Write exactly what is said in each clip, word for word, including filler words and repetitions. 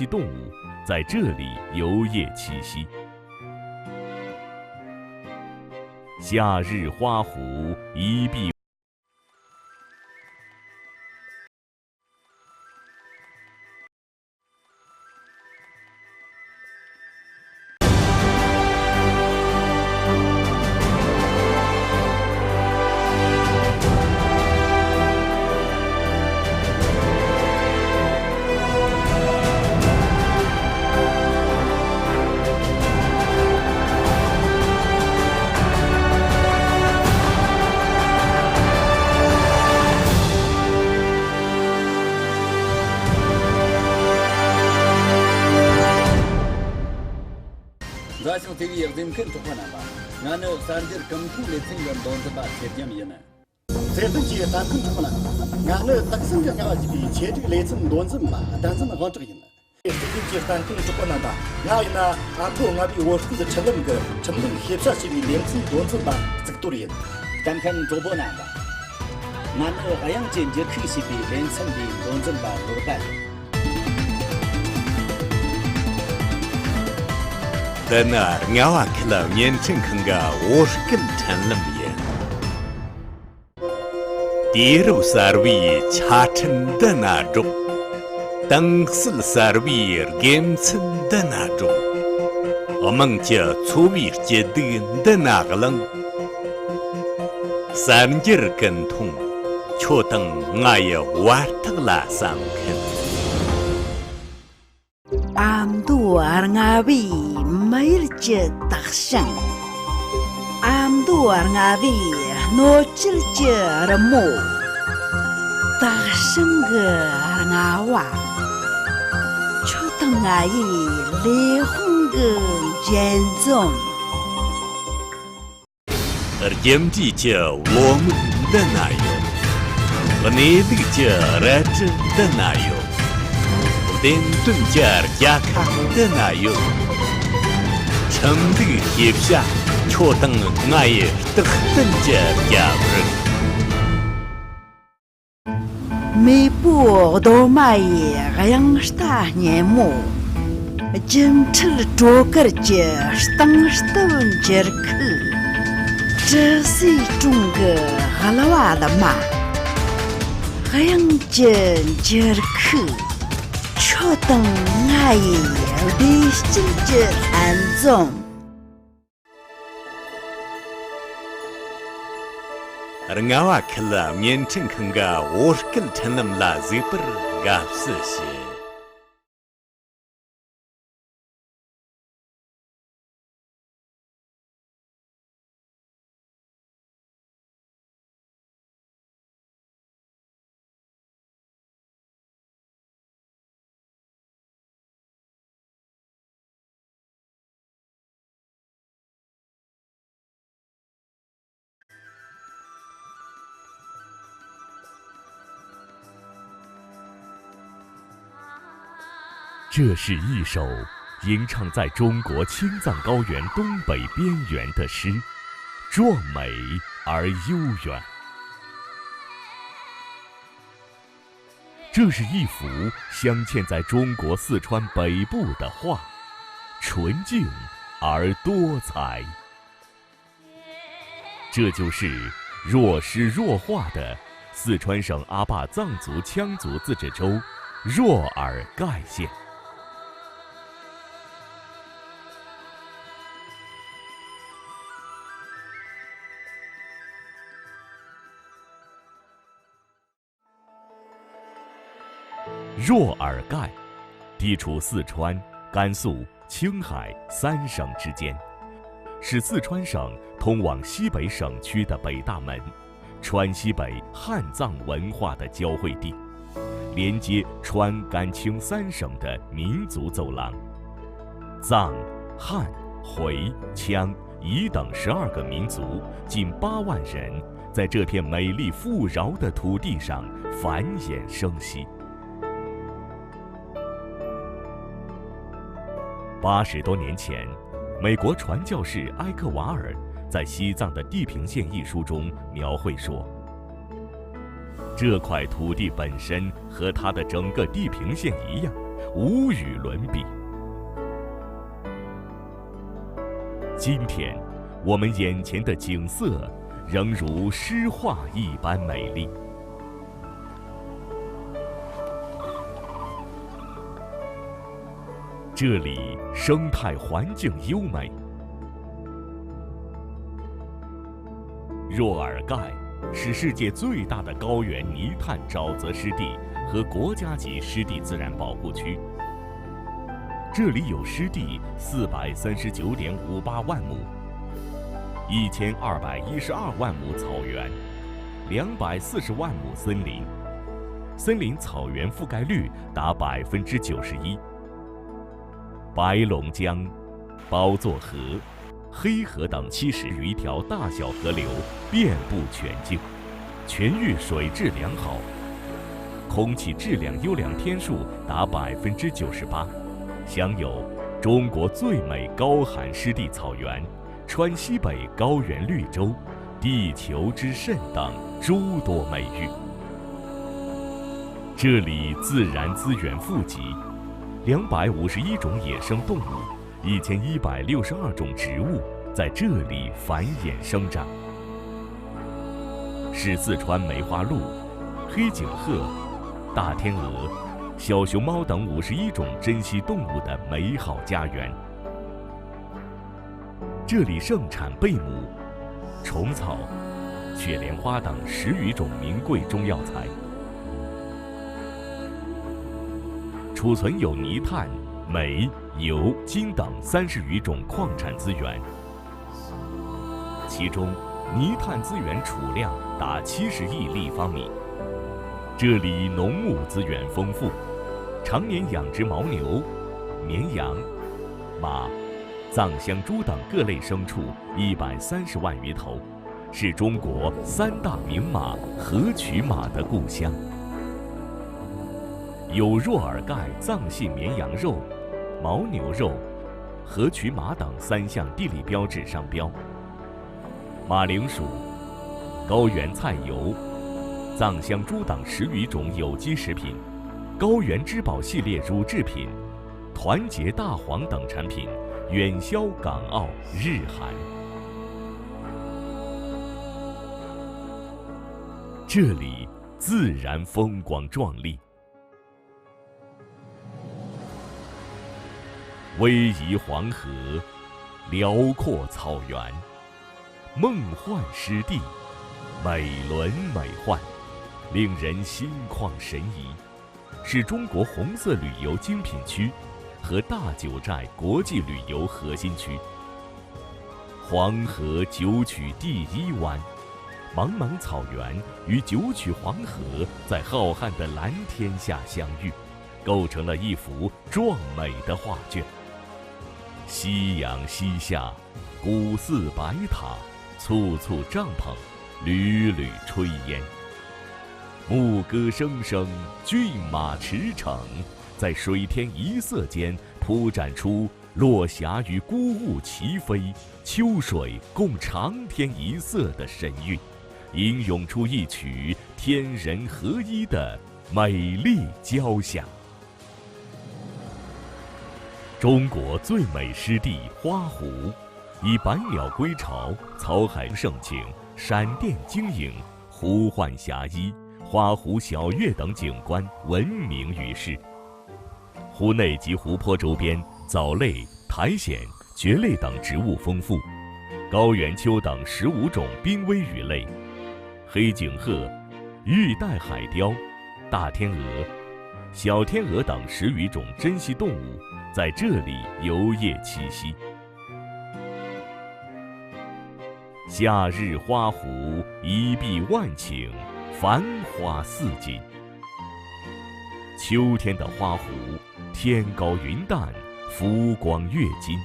动物在这里游猎栖息。夏日花狐一碧 མཛའ་ཞིང་བརྩེ་བའི་གཟིམ་མཁན་གྲོགས་པོ་རྣམ་པ། ང་ནི་གསར་འགྱུར་ཀུན་མཐོང་ལེ་ཚན་གྱི་མདོ་འཛིན་པ་ཚེ་རྒྱམ་ཡིན། ཚེ་བརྟན་གྱི་ལྟ་མཁན་གྲོགས་པོ་རྣམ་པ། ང་ནི་སྟག་སེང་གི་རྔ་བ་ཞེས་པའི་ཆེད་སྒྲིག་ལེ་ཚན་མདོ་འཛིན་པ་བསྟན་འཛིན་དབང་གྲགས་ཡིན། སྟག་སེང་གི་ལྟ་མཁན་གྲོགས་པོ་རྣམ་པ། ང་ཡིན་ན་ཨ་མདོ་རྔ་བའི་བོད་སྐད་ཁྲིད་ལམ་གྱི་ཁྲིམས་ལུགས་ཤེས་བྱ་ཞེས་པའི་ལེ་ཚན་མདོ་འཛིན་པ་གཙུག་ཏོར་ཡིན། ལྟ་མཁན་གྲོགས་པོ་རྣམ་པ། ང་ནི་དབྱངས་ཀྱི་འགྱུར་ཁུག་ཞེས་པའི་ལེ་ཚན་པའི་མདོ་འཛིན་པ་ནོར་བུ་ཡིན། འདི་ནི་རྔ་བ་ཁུལ་བརྙན་འཕྲིན་ཁང་གི་བོད་སྐད་ཁྲིད་ལམ་ཡིན། དུས་རབས་གསར་བའི་ཆ་འཕྲིན་འདི་ན་སྒྲོག། ཏང་སྲིད་གསར་བའི་དགེ་མཚན་འདི་ན་སྒྲོག། དམངས་ཀྱི་འཚོ་བའི་སྐྱིད་སྡུག་འདི་ན་བླངས། གསར་འགྱུར་ཀུན་མཐོང་ཁྱོད་དང་ང་ཡི་བར་ཐག་ལ་བསམ་མཁན། ཨ་མདོ་རྔ་བའི་མི་ཡུལ་གྱི་དག་ཞིང་། ཨ་མདོ་རྔ་བའི་སྣོད་བཅུད་ཀྱི་རི་མོ། དག་ཞིང་གི་རྔ་བ། ཁྱོད་དང་ང་ཡི་ལས་དབང་གི་འབྱེད་འཛུམ། རྒྱུ་འབྲས་ཀྱི་བློ་མིག་འདི་ན་ཡོད། གནས་ལུགས་ཀྱི་རལ་གྲི་འདི་ན་ཡོད། བདེན་དོན་གྱི་རྒྱལ་ཁ་འདི་ན་ཡོད། ཁྲིམས་ལུགས་ཤེས་བྱ་ཁྱོད་དང་ང་ཡི་རྟག་བརྟན་གྱི་རྒྱབ་རི། མེས་པོ་གདོད་མ་ཡི་དབྱངས་རྟ་སྙན་མོ། སྒྱུ་འཕྲུལ་སྤྲོ་གར་གྱི་སྟེང་སྟབས་འགྱུར་ཁུག། དྲི་ཟའི་སྒྲོམ་གྱི་ལྦུ་བ་ལི་མ། དབྱངས་ཀྱི་འགྱུར་ཁུག། ཁྱོད་དང་ང་ཡི་བདེ་སྐྱིད་ཀྱི་ལྷན་འཛོམས། རྔ་བ་ཁུལ་བརྙན་འཕྲིན་ཁང་གི་བོད་སྐད་ཁྲིད་ལམ་ལ་གཟིགས་པར་དགའ་བསུ་ཞུ།这是一首吟唱在中国青藏高原东北边缘的诗，壮美而悠远。这是一幅镶嵌在中国四川北部的画，纯净而多彩。 这就是若诗若画的四川省阿坝藏族羌族自治州若尔盖县。 若尔盖，地处四川、甘肃、青海三省之间，是四川省通往西北省区的北大门，川西北汉藏文化的交汇地，连接川甘青三省的民族走廊。藏、汉、回、羌 乙等十二个民族近八万人在这片美丽富饶的土地上繁衍生息。八十多年前，美国传教士埃克瓦尔在《西藏的地平线》一书中描绘说，这块土地本身和它的整个地平线一样，无与伦比。今天，我们眼前的景色仍如诗画一般美丽。这里生态环境优美，若尔盖是世界最大的高原泥炭沼泽湿地和国家级湿地自然保护区。这里有湿地四百三十九点五八万亩，一千二百一十二万亩草原，两百四十万亩森林，森林草原覆盖率达百分之九十一。白龙江、宝座河、黑河等七十余条大小河流遍布全境，全域水质良好，空气质量优良天数达百分之九十八，享有“中国最美高寒湿地草原”、“川西北高原绿洲”、“地球之肾”等诸多美誉。这里自然资源富集，两百五十一种野生动物，一千一百六十二种植物在这里繁衍生长，是四川梅花鹿、黑颈鹤、大天鹅、小熊猫等五十一种珍稀动物的美好家园。这里盛产贝母、虫草、雪莲花等十余种名贵中药材，储存有泥炭、煤、油、金等三十余种矿产资源。其中，泥炭资源储量达七十亿立方米。这里农牧资源丰富，常年养殖牦牛、绵羊、马、藏香猪等各类牲畜一百三十万余头，是中国三大名马河曲马的故乡。有若尔盖藏戏绵羊肉、牦牛肉、河曲马等三项地理标志商标。马铃薯、高原菜油、藏香猪等十余种有机食品，高原之宝系列乳制品，团结大黄等产品远销港澳、日韩。这里自然风光壮丽。 逶迤黄河，辽阔草原，梦幻湿地，美轮美奂，令人心旷神怡，是中国红色旅游精品区和大九寨国际旅游核心区。黄河九曲第一弯，茫茫草原与九曲黄河在浩瀚的蓝天下相遇， 构成了一幅壮美的画卷。夕阳西下，古寺白塔，簇簇帐篷，缕缕炊烟。牧歌声声，骏马驰骋，在水天一色间铺展出落霞与孤鹜齐飞、秋水共长天一色的神韵，吟咏出一曲天人合一的 美丽交响。中国最美湿地花湖，以百鸟归巢、草海盛景、闪电晶莹、湖幻霞衣、花湖晓月等景观闻名于世。湖内及湖泊周边藻类、苔藓、蕨类等植物丰富，高原鳅等十五种濒危鱼类，黑颈鹤、玉带海雕、 大天鹅、小天鹅等十余种珍稀动物在这里游夜栖息。夏日花湖一碧万顷，繁花似锦。秋天的花湖，天高云淡，浮光跃金。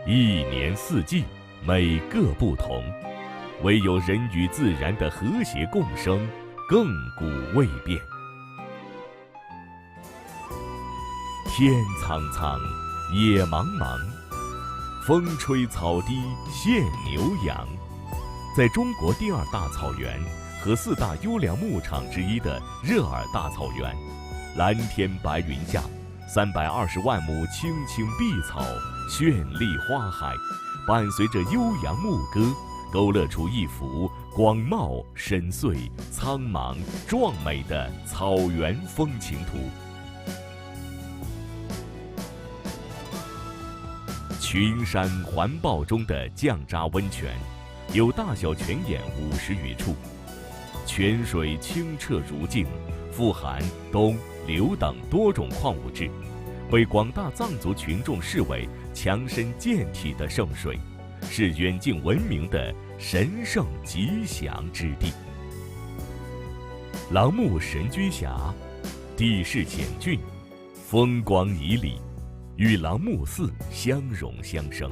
一年四季， 每个不同，唯有人与自然的和谐共生亘古未变。天苍苍，野茫茫，风吹草低见牛羊。在中国第二大草原和四大优良牧场之一的热尔大草原，蓝天白云下，三百二十万亩青青碧草，绚丽花海，伴随着悠扬牧歌，勾勒出一幅广袤深邃、苍茫壮美的草原风情图。群山环抱中的犟扎温泉，有大小泉眼五十余处，泉水清澈如镜，富含东、硫等多种矿物质，被广大藏族群众视为强身健体的圣水，是远近闻名的神圣吉祥之地。朗木神居峡，地势险峻，风光旖旎，与朗木寺相融相生。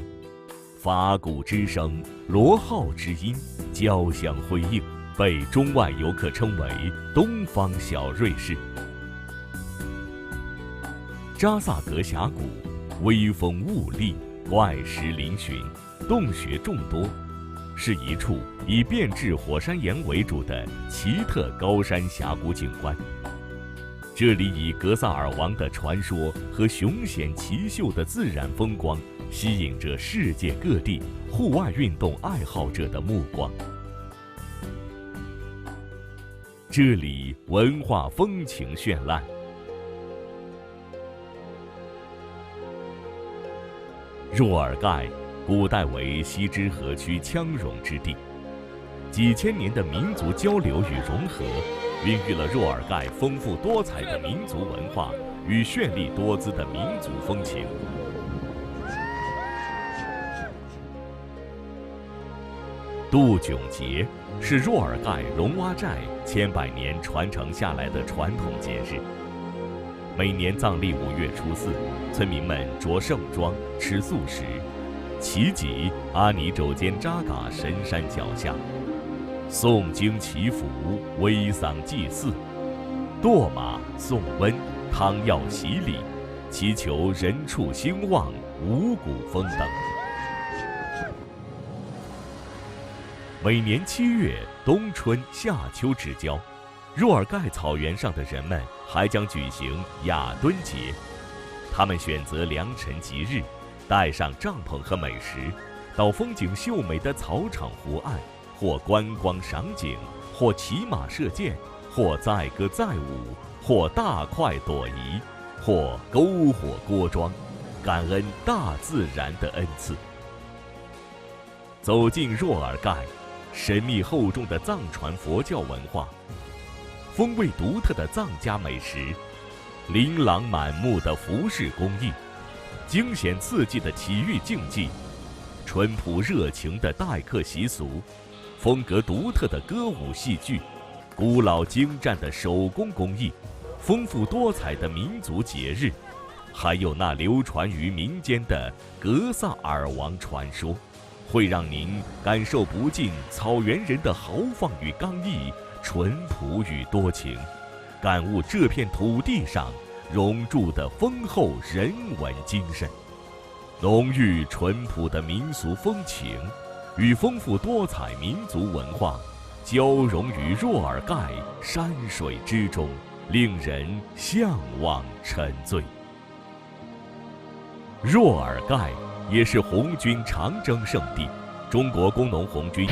法鼓之声、螺号之音交相辉映，被中外游客称为“东方小瑞士”。扎萨格峡谷，微风兀立，怪石嶙峋，洞穴众多，是一处以变质火山岩为主的奇特高山峡谷景观。这里以格萨尔王的传说和雄险奇秀的自然风光，吸引着世界各地户外运动爱好者的目光。这里文化风情绚烂。若尔盖，古代为西支河区羌戎之地，几千年的民族交流与融合，孕育了若尔盖丰富多彩的民族文化与绚丽多姿的民族风情。杜窘节是若尔盖龙哇寨千百年传承下来的传统节日。每年藏历五月初四，村民们着盛装，吃素食。奇吉阿尼肘尖扎嘎神山脚下，诵经祈福，煨桑祭祀，堕马、送瘟、汤药洗礼，祈求人畜兴旺、五谷丰登。每年七月，冬春夏秋之交，若尔盖草原上的人们还将举行雅敦节。他们选择良辰吉日，带上帐篷和美食，到风景秀美的草场湖岸，或观光赏景，或骑马射箭，或载歌载舞，或大快朵颐，或篝火锅庄，感恩大自然的恩赐。走进若尔盖，神秘厚重的藏传佛教文化，风味独特的藏家美食，琳琅满目的服饰工艺，惊险刺激的体育竞技，淳朴热情的待客习俗，风格独特的歌舞戏剧，古老精湛的手工工艺，丰富多彩的民族节日，还有那流传于民间的格萨尔王传说，会让您感受不尽草原人的豪放与刚毅、淳朴与多情，感悟这片土地上融入的丰厚人文精神。浓郁淳朴的民俗风情与丰富多彩民族文化交融于若尔盖山水之中，令人向往沉醉。若尔盖也是红军长征圣地，中国工农红军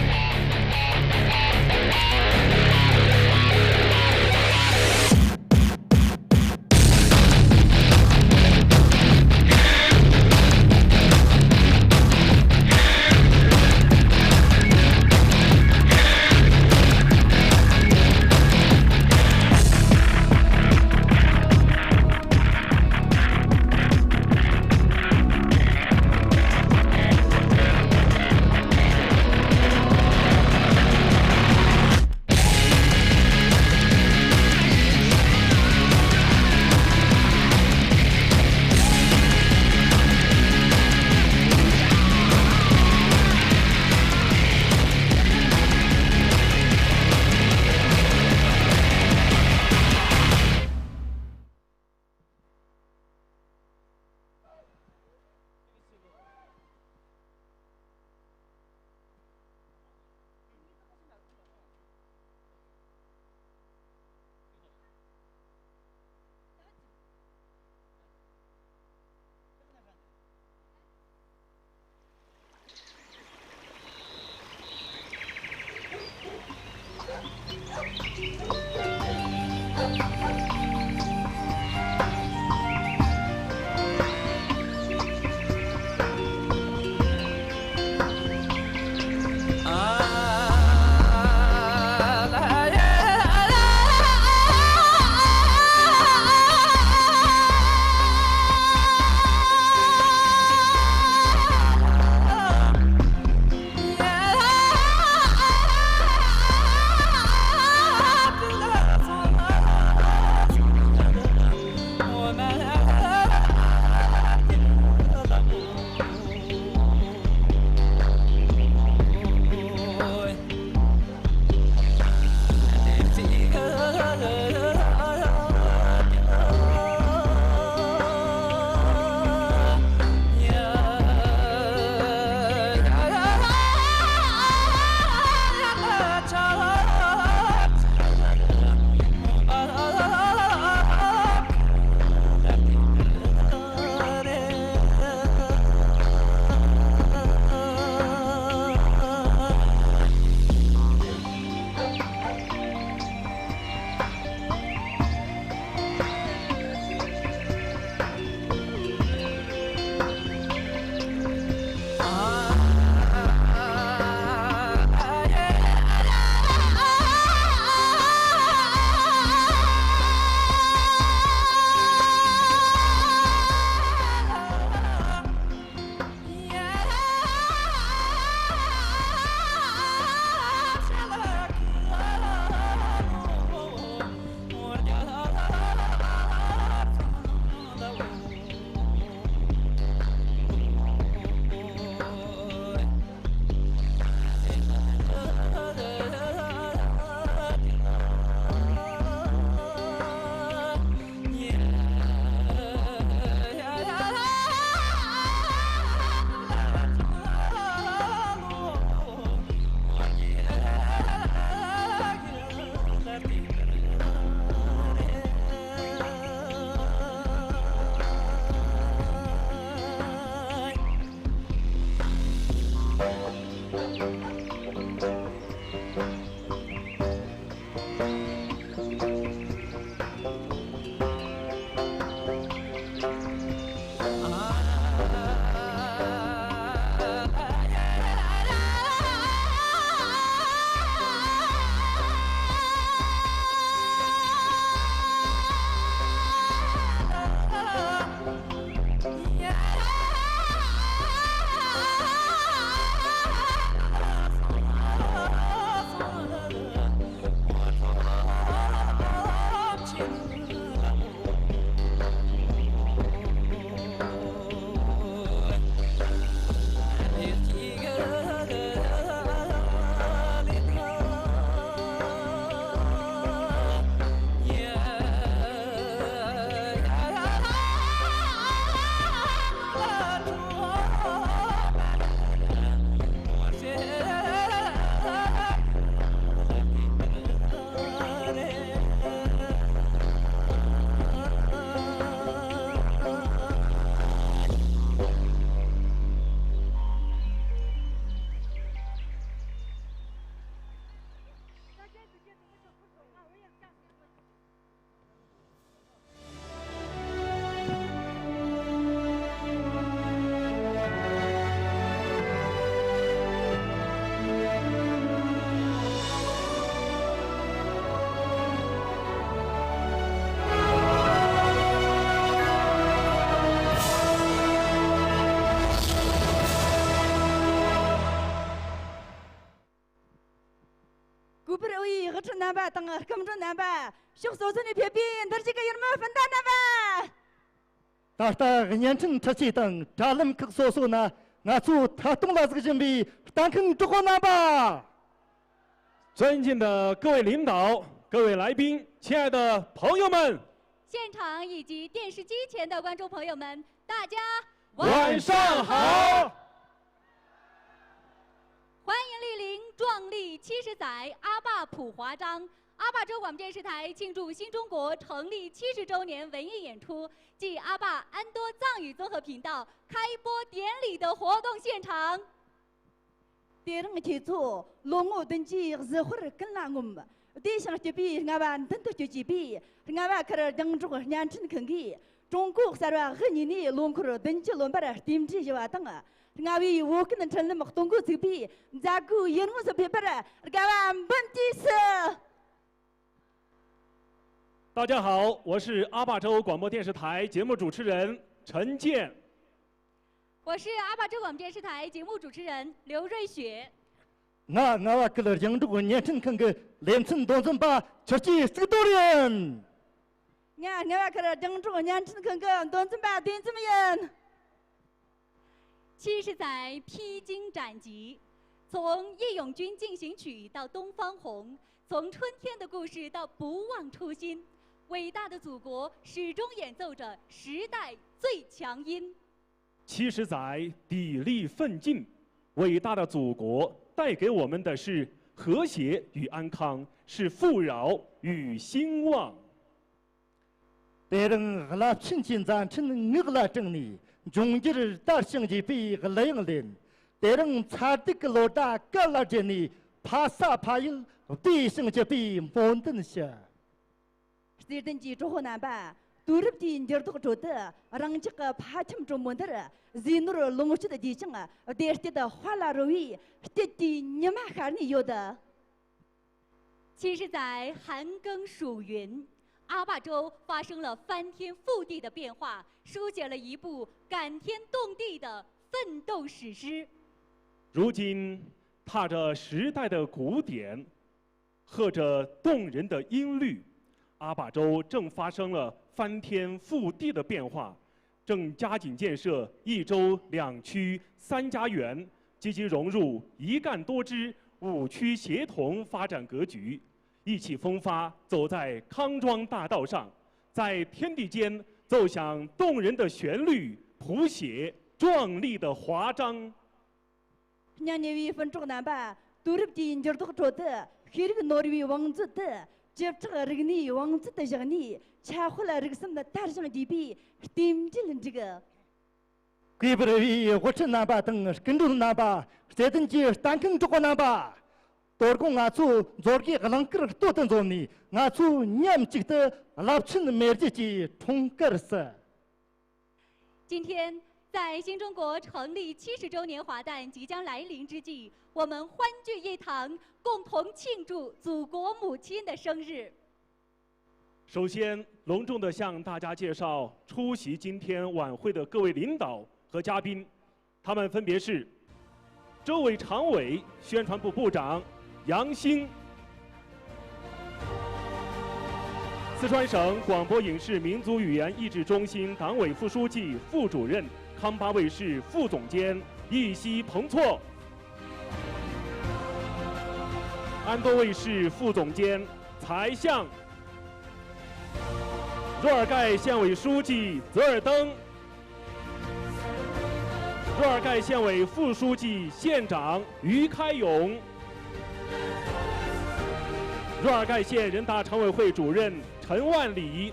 འཕྲིན་རྣམ་པ་དང་སྐུ་མགྲོན་རྣམ་པ། ཕྱོགས་སོ་སོ་ནས་ཕེབས་པའི་འདིར་བཞུགས་ཀྱི་ཡུལ་མི་སྤུན་ཟླ་རྣམ་པ། ད་ལྟ་བརྙན་འཕྲིན་འཕྲུལ་ཆས་དང་དྲ་ལམ་ཁག་སོ་སོ་ན་ང་ཚོ་ཐད་གཏོང་ལ་གཟིགས་བཞིན་པའི་ལྟ་མཁན་གྲོགས་པོ་རྣམ་པ། 尊敬的各位领导、各位来宾、亲爱的朋友们，现场以及电视机前的观众朋友们，大家晚上好。欢迎莅临壮丽七十载阿坝普华章阿坝州广播电视台庆祝新中国成立七十周年文艺演出暨阿坝安多藏语综合频道开播典礼的活动现场。 དེ་རིང་ཁྱེད་ཚོ་ལོ་ངོ་བདུན་ཅུའི་གཟི་དཔལ་ཀུན་ལ་ངོམ། བདེ་ཞིང་སྐྱིད་པའི་རྔ་བ་མདུན་དུ་སྐྱོད་ཅེས་པའི་རྔ་བ་ཁུལ་རྒྱང་སྒྲོག་བརྙན་འཕྲིན་ཁང་གིས་ཀྲུང་གོ་གསར་བ་དབུ་བརྙེས་ནས་ལོ་འཁོར་བདུན་ཅུ་ལོན་པར་རྟེན་འབྲེལ་ཞུ་བ་དང་། རྔ་བའི་བོད་སྐད་འཕྲིན་ལམ་གཏོང་སྒོ་ཚུགས་པའི་མཛད་སྒོའི་ཡུལ་དངོས་སུ་ཕེབས་པར་དགའ་བ་འབུམ་གྱིས་བསུ། 大家好，我是阿坝州广播电视台节目主持人陈建。 我是阿坝州广播电视台节目主持人刘瑞雪。 ང་རྔ་བ་ཁུལ་རྒྱང་སྒྲོག་བརྙན་འཕྲིན་ཁང་གི་ལེ་ཚན་མདོ་འཛིན་པ་ཆུ་སྐྱེས་གཙུག་ཏོར་ཡིན། ང་རྔ་བ་ཁུལ་རྒྱང་སྒྲོག་བརྙན་འཕྲིན་ཁང་གི་མདོ་འཛིན་པ་བདེ་འཛོམས་ཡིན། 七十载披荆斩棘，从《义勇军进行曲》到《东方红》，从春天的故事到不忘初心，伟大的祖国始终演奏着时代最强音。 七十载砥砺奋进，伟大的祖国带给我们的是和谐与安康，是富饶与兴旺。 དེ་རིང་རླབས་ཆེན་གྱི་མཛད་འཕྲིན་ངག་ལ་དྲངས་ནས་འབྱུང་འགྱུར་དར་ཞིང་རྒྱས་པའི་གླུ་དབྱངས་ལེན། དེ་རིང་ཚ་གདུག་གི་ལོ་ཟླ་སྐད་ལ་བསྒྱུར་ནས་ཕ་ས་ཕ་ཡུལ་བདེ་ཞིང་སྐྱིད་པའི་སྨོན་འདུན་ཞུ། བརྩེ་ལྡན་གྱི་གྲོགས་པོ་རྣམ་པ། དུས་རབས་དེའི་འགྱུར་ལྡོག་ཁྲོད་དུ་རང་ཅག་གི་ཕ་ཁྱིམ་དྲོན་མོ་འདིར་ཟས་ནོར་ལོངས་སྤྱོད་རྒྱས་ཤིང་བདེ་སྐྱིད་དཔལ་ལ་རོལ་བའི་སྐྱིད་ཀྱི་ཉི་མ་ཤར་ནས་ཡོད། 七十载寒耕暑耘，阿坝州发生了翻天覆地的变化，书写了一部感天动地的奋斗史诗。如今，踏着时代的鼓点，和着动人的音律，阿坝州正发生了翻天覆地的变化，正加紧建设一州两区三家园，积极融入一干多支五区协同发展格局，意气风发走在康庄大道上，在天地间奏响动人的旋律，谱写壮丽的华章。 སྙིང་ཉེ་བའི་སྤུན་གྲོགས་རྣམ་པ། དུས་རབས་ཀྱི་འགྱུར་ལྡོག་ཁྲོད་དུ་ཤེས་རིག་ནོར་བུའི་བང་མཛོད་དུ་བཅུ་ཕྲག་རིག་གནས་བང་མཛོད་དུ་བཞག་ནས་ཁྱད་དཔལ་རིག་གསུམ་དར་ཞིང་རྒྱས་པའི་རྟེན་འབྲེལ་འགྲིག། གུས་པར་བའི་དབུ་ཁྲིད་རྣམ་པ་དང་སྐུ་མགྲོན་རྣམ་པ། བརྩེ་ལྡན་གྱི་ལྟ་མཁན་གྲོགས་པོ་རྣམ་པ། དོ་དགོང་ང་ཚོ་མཛོད་དགེ་གླིང་དཀར་སྟོད་དུ་འཛོམས་ནས་ང་ཚོ་མཉམ་གཅིག་ཏུ་རླབས་ཆེན་མེས་རྒྱལ་གྱི་འཁྲུངས་སྐར་བསུ། 今天，在新中国成立七十周年华诞即将来临之际，我们欢聚一堂，共同庆祝祖国母亲的生日。首先，隆重地向大家介绍出席今天晚会的各位领导和嘉宾，他们分别是州委常委、宣传部部长杨兴，四川省广播影视民族语言译制中心党委副书记、副主任、康巴卫视副总监易西彭措，安多卫视副总监柴相，若尔盖县委书记泽尔登。 若尔盖县委副书记、县长于开勇，若尔盖县人大常委会主任陈万里，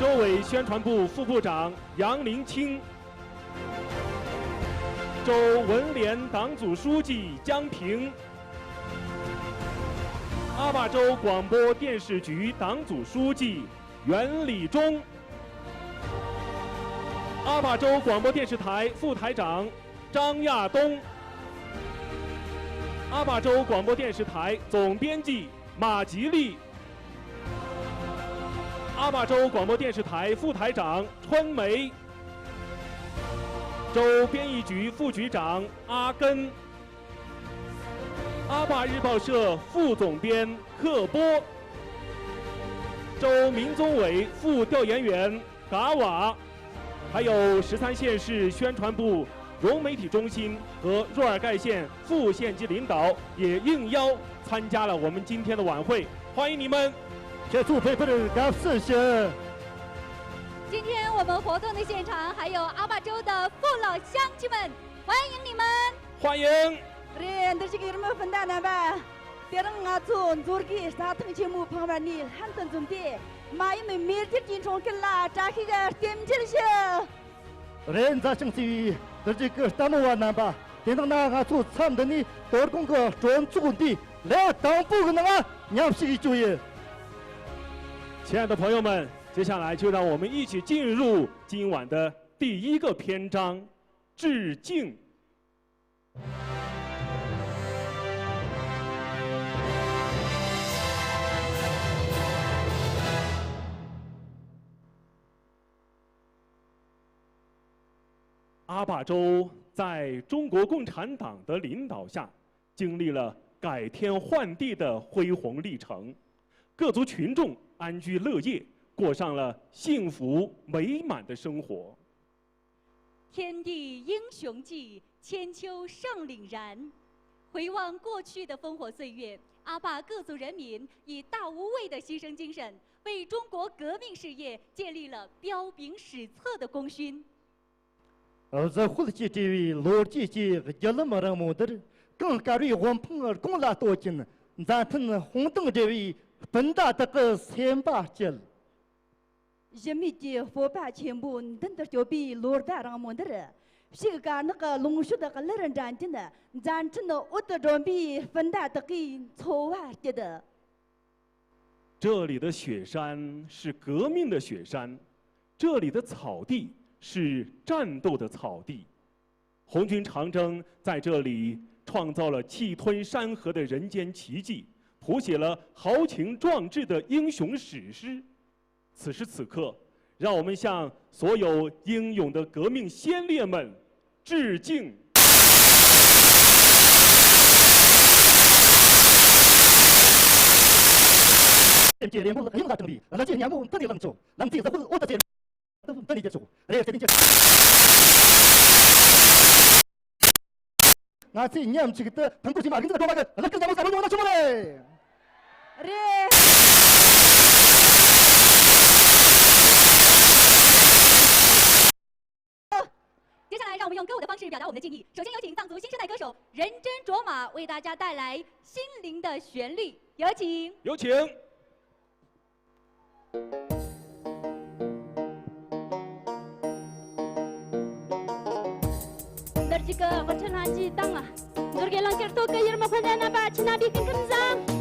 州委宣传部副部长杨林清，州文联党组书记江平，阿坝州广播电视局党组书记 袁礼忠，阿坝州广播电视台副台长张亚东，阿坝州广播电视台总编辑马吉利，阿坝州广播电视台副台长春梅，州编译局副局长阿根，阿坝日报社副总编贺波，周明宗伟副调研员嘎瓦，还有十三县市宣传部融媒体中心和若尔盖县副县级领导也应邀参加了我们今天的晚会，欢迎你们。 ཁྱེད་ཚོ་ཕེབས་པར་དགའ་བསུ་ཞུ། 今天我们活动的现场还有阿坝州的父老乡亲们，欢迎你们。 欢迎。 རེད། འདིར་བཞུགས་ཡུལ་མི་སྤུན་ཟླ་རྣམ་པ། དེ་རིང་ང་ཚོ་མཛོད་དགེ་རྩྭ་ཐང་ཆེན་མོའི་ཕང་བར་ནས་ལྷན་དུ་འཛོམས་ཏེ། མ་ཡུམ་མེས་རྒྱལ་གྱི་འཁྲུངས་སྐར་ལ་བཀྲ་ཤིས་རྟེན་འབྲེལ་ཞུ། རེད། མཛའ་ཞིང་བརྩེ་བའི་འདིར་བཞུགས་ཀྱི་ལྟད་མོ་བ་རྣམ་པ། དེ་དག་ན་ང་ཚོ་མཚམས་འདི་ནས་དོ་དགོང་གི་སྤྲོ་ཚོགས་འདིའི་ལས་དང་པོ་གི་ནང་མཉམ་ཞུགས་ཡེད་རྒྱུ་ཡིན། 亲爱的朋友们，接下来就让我们一起进入今晚的第一个篇章，致敬。 阿坝州在中国共产党的领导下，经历了改天换地的恢宏历程，各族群众安居乐业，过上了幸福美满的生活。 天地英雄记，千秋尚凛然。回望过去的烽火岁月，阿坝各族人民以大无畏的牺牲精神，为中国革命事业建立了彪炳史册的功勋。 གཟི་ཤོག་ཅེས་བྲིས་པའི་ལོ་རྒྱུས་ཀྱི་བརྒྱུད་ལམ་རིང་མོ་འདིར། གངས་དཀར་བའི་དབུ་འཕང་དགུང་ལ་བསྟོད་ཅིང་། མཛའ་མཐུན་དཔུང་གདུང་སྦྲེལ་བའི་སྤུན་ཟླ་དག་གི་སེམས་པ་སྐྱིད། ཞི་མོལ་གྱི་སྤོབས་པ་ཆེན་པོ་མདུན་དུ་སྐྱོད་པའི་ལོ་ཟླ་རིང་མོ་འདིར། ཕྱུགས་དཀར་ནག་གི་ལོངས་སྤྱོད་གླུ་རུ་འགྲན་གྱིན། མཛའ་མཐུན་འོད་དུ་སྒྲོན་པའི་སྤུན་ཟླ་དག་གི་འཚོ་བ་སྐྱིད། 这里的雪山是革命的雪山，这里的草地是战斗的草地。红军长征在这里创造了气吞山河的人间奇迹，谱写了豪情壮志的英雄史诗。此时此刻，让我们向所有英勇的革命先烈们致敬。 སེམས་ཀྱི་རེ་འབོད་གཡུང་ལ་དྲངས་པའི་གླུ་ཆེན་སྙན་མོ་འདི་ནས་བླངས་ཆོག་ལང་ཚོའི་གཟི་འོད་འོད་དུ་གསལ། འདི་ནས་རྒྱལ་ཕྱོགས་རེ་རྩེ་ལྡན་གྱི། ང་ཚོས་མཉམ་གཅིག་ཏུ་ཐང་པོ་ཞིག་མ་རིག་འཛིན་སྒྲོལ་མ་གི་གླུ་སྐད་སྙན་མོ་གསལ་པོ་ཉོ་ན་ཆོག་མ་རེད། རེད། 接下来，让我们用歌舞的方式表达我们的敬意。首先有请藏族新生代歌手仁真卓玛为大家带来《心灵的旋律》，有请。有请。 འདིར་བཞུགས་ཀྱི་དབུ་ཁྲིད་ལྷན་རྒྱས་དང་། མཛོད་དགེ་ལུང་ཤར་ཚོགས་ཀྱི་ཡུལ་མི་སྤུན་ཟླ་རྣམ་པ། ཁྱེད་རྣམ་པའི་སྐུ་ཁམས་བཟང་།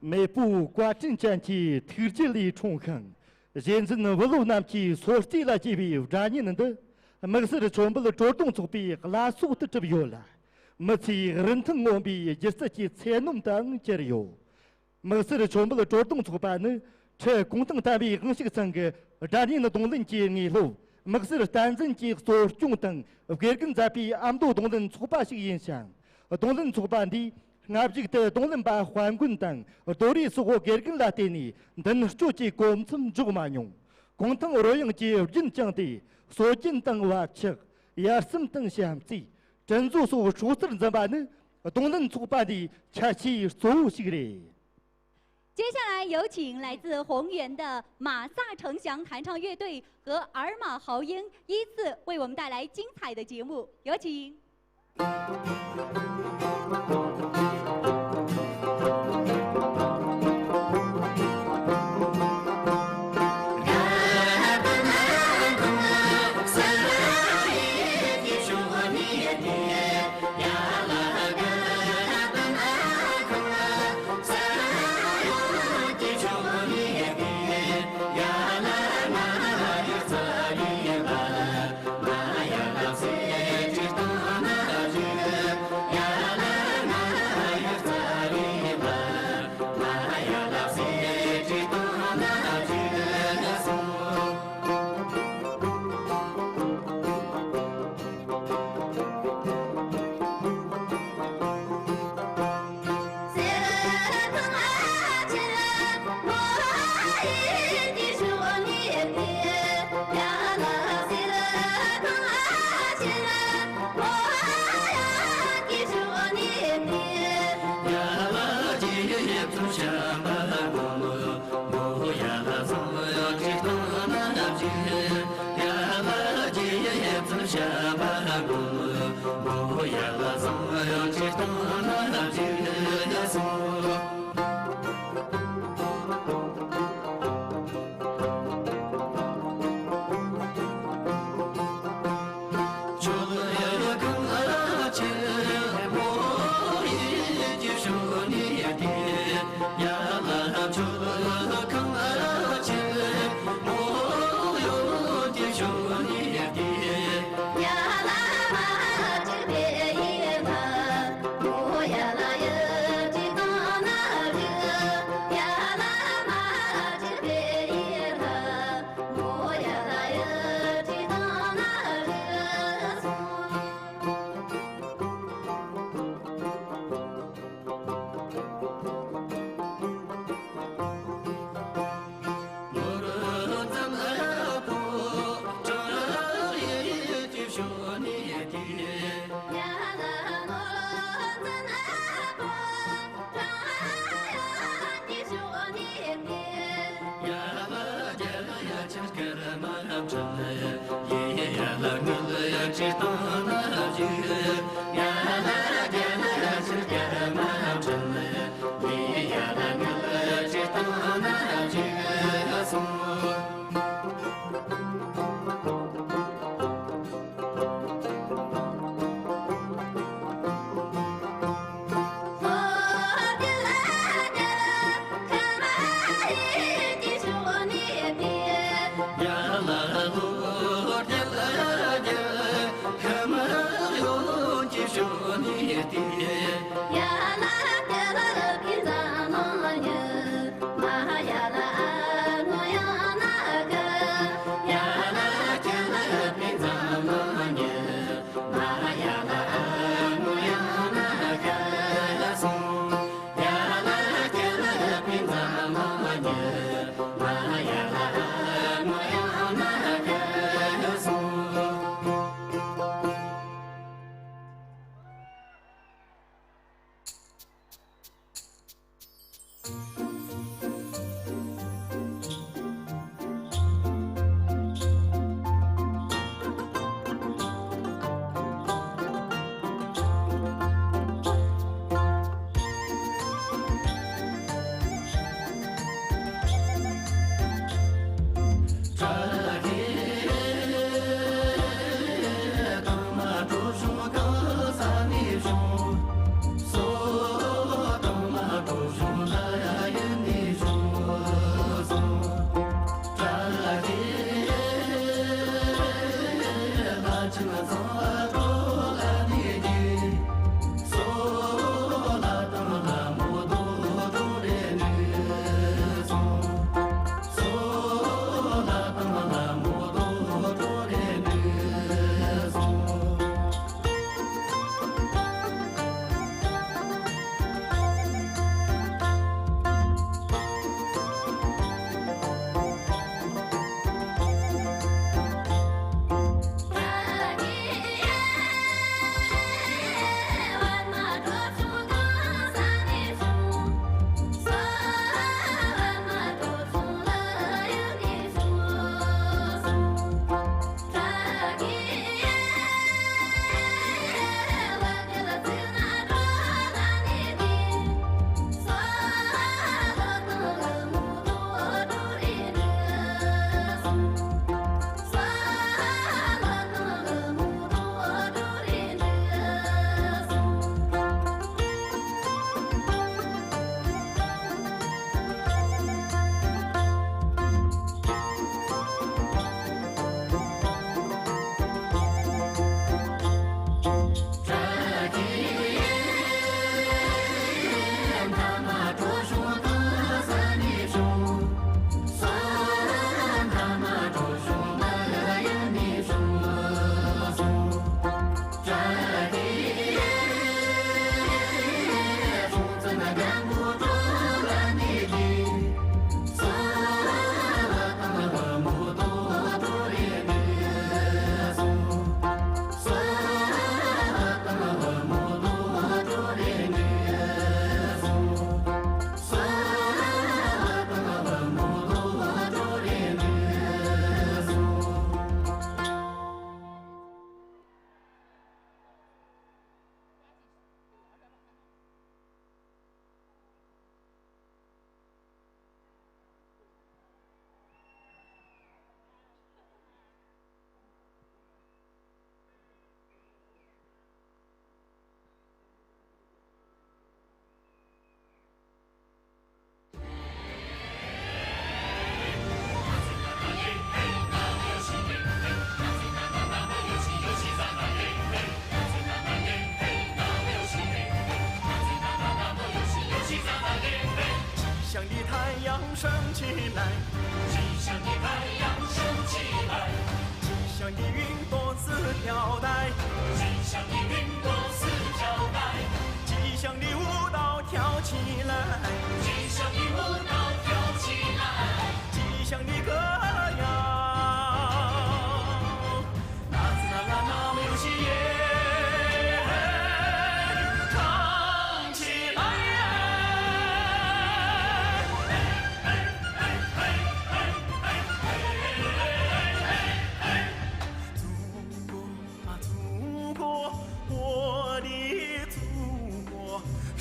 མེས་པོའི་བཀའ་དྲིན་ཅན་གྱི་ཐུགས་རྒྱུད་ལས་འཁྲུངས་ཤིང་། གཞས་འཛིན་བུ་སློབ་རྣམས་ཀྱི་སོར་རྩེ་ལ་སྐྱེས་པའི་སྒྲ་སྙན་འདི། དམིགས་བསལ་མཆོད་འབུལ་སྤྲོ་བརྡུང་ཚོགས་པའི་བླ་སྲོག་ཏུ་གྲུབ་ཡོད་ལ། མི་ཚེའི་རིན་ཐང་མངོན་པའི་སྒྱུ་རྩལ་གྱི་ཚད་སྣོམ་དུའང་གྱུར་ཡོད། དམིགས་བསལ་མཆོད་འབུལ་སྤྲོ་བརྡུང་ཚོགས་པ་ནི། ཁྲི་གུང་ཐང་བསྟན་པའི་དབང་ཕྱུག་ཚང་གི་སྒྲ་སྙན་རྡུང་ལེན་གྱི་དངོས་སློབ། དམིགས་བསལ་བསྟན་འཛིན་གྱིས་གཙོ་སྐྱོང་དང་། དགེ་རྒན་མཛད་པའི་ཨ་མདོ་རྡུང་ལེན་ཚོགས་པ་ཞིག་ཡིན་ཞིང་། རྡུང་ལེན་ཚོགས་པ་འདིས། སྔ་གཞུག་ཏུ་རྡུང་ལེན་པ་དཔལ་མགོན་དང་རྡོ་རེ་སོགས་དགེ་རྒན་ལ་བརྟེན་ནས་མདུན་སྐྱོད་ཀྱི་གོ་མཚམས་འཇོག་མ་མྱོང་། གུང་ཐང་རོལ་དབྱངས་ཀྱི་རྒྱུན་བསྐྱངས་ཏེ། སྲོལ་རྒྱུན་དང་བབ་ཆགས། ཡར་སེམས་དང་བྱམས་བརྩེ། དྲིན་གཟོ་སོགས་སྲོག་རྩར་འཛིན་པ་ནི། རྡུང་ལེན་ཚོགས་པ་འདིའི་ཁྱད་ཆོས་གཙོ་བོ་ཞིག་རེད། 接下来有请来自宏源的马萨城乡弹唱乐队和尔玛豪英依次为我们带来精彩的节目，有请。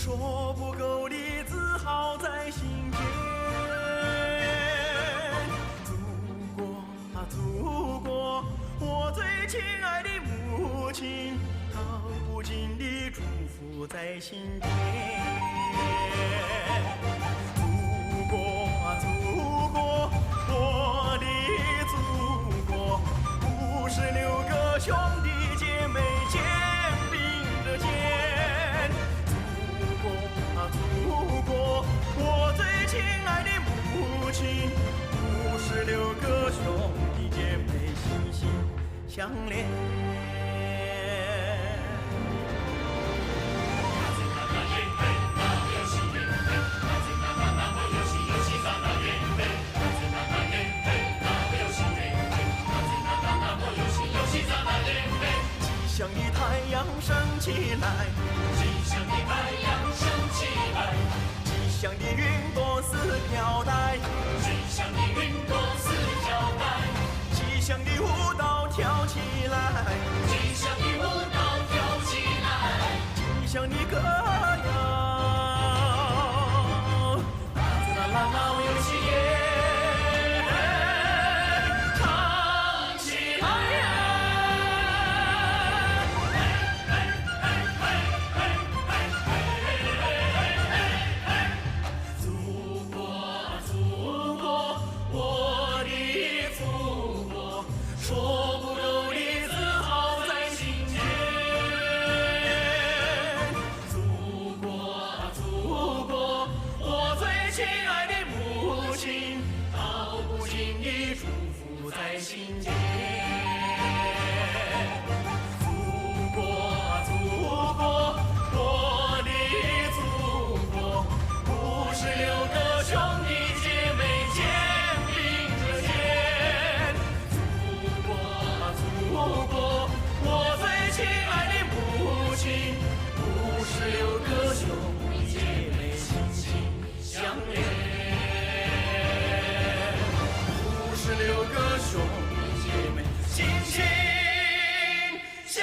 说不够的自豪在心间。祖国啊，祖国，我最亲爱的母亲，道不尽的祝福在心间。祖国啊，祖国，我的祖国，五十六个兄弟姐妹肩并着肩。祖国啊，祖国，我最亲爱的母亲，五十六个兄弟姐妹心心相连。吉祥的太阳升起来，吉祥的太阳升起来，吉祥的云朵似飘带，吉祥的云朵似飘带，吉祥的舞蹈跳起来，吉祥的舞蹈跳起来，吉祥的歌谣。 啦啦啦啦，我有喜悦，唱起来呀！祖国，祖国，我的祖国，说不够的自豪在心间。 祖国，祖国，我最亲爱的母亲，道不尽的祝福在心间。祖国，祖国，我的祖国，五十六个兄弟姐妹肩并着肩。 祖国啊，祖国，我最亲爱的母亲，五十六个兄弟姐妹心心相连，五十六个兄弟姐妹心心相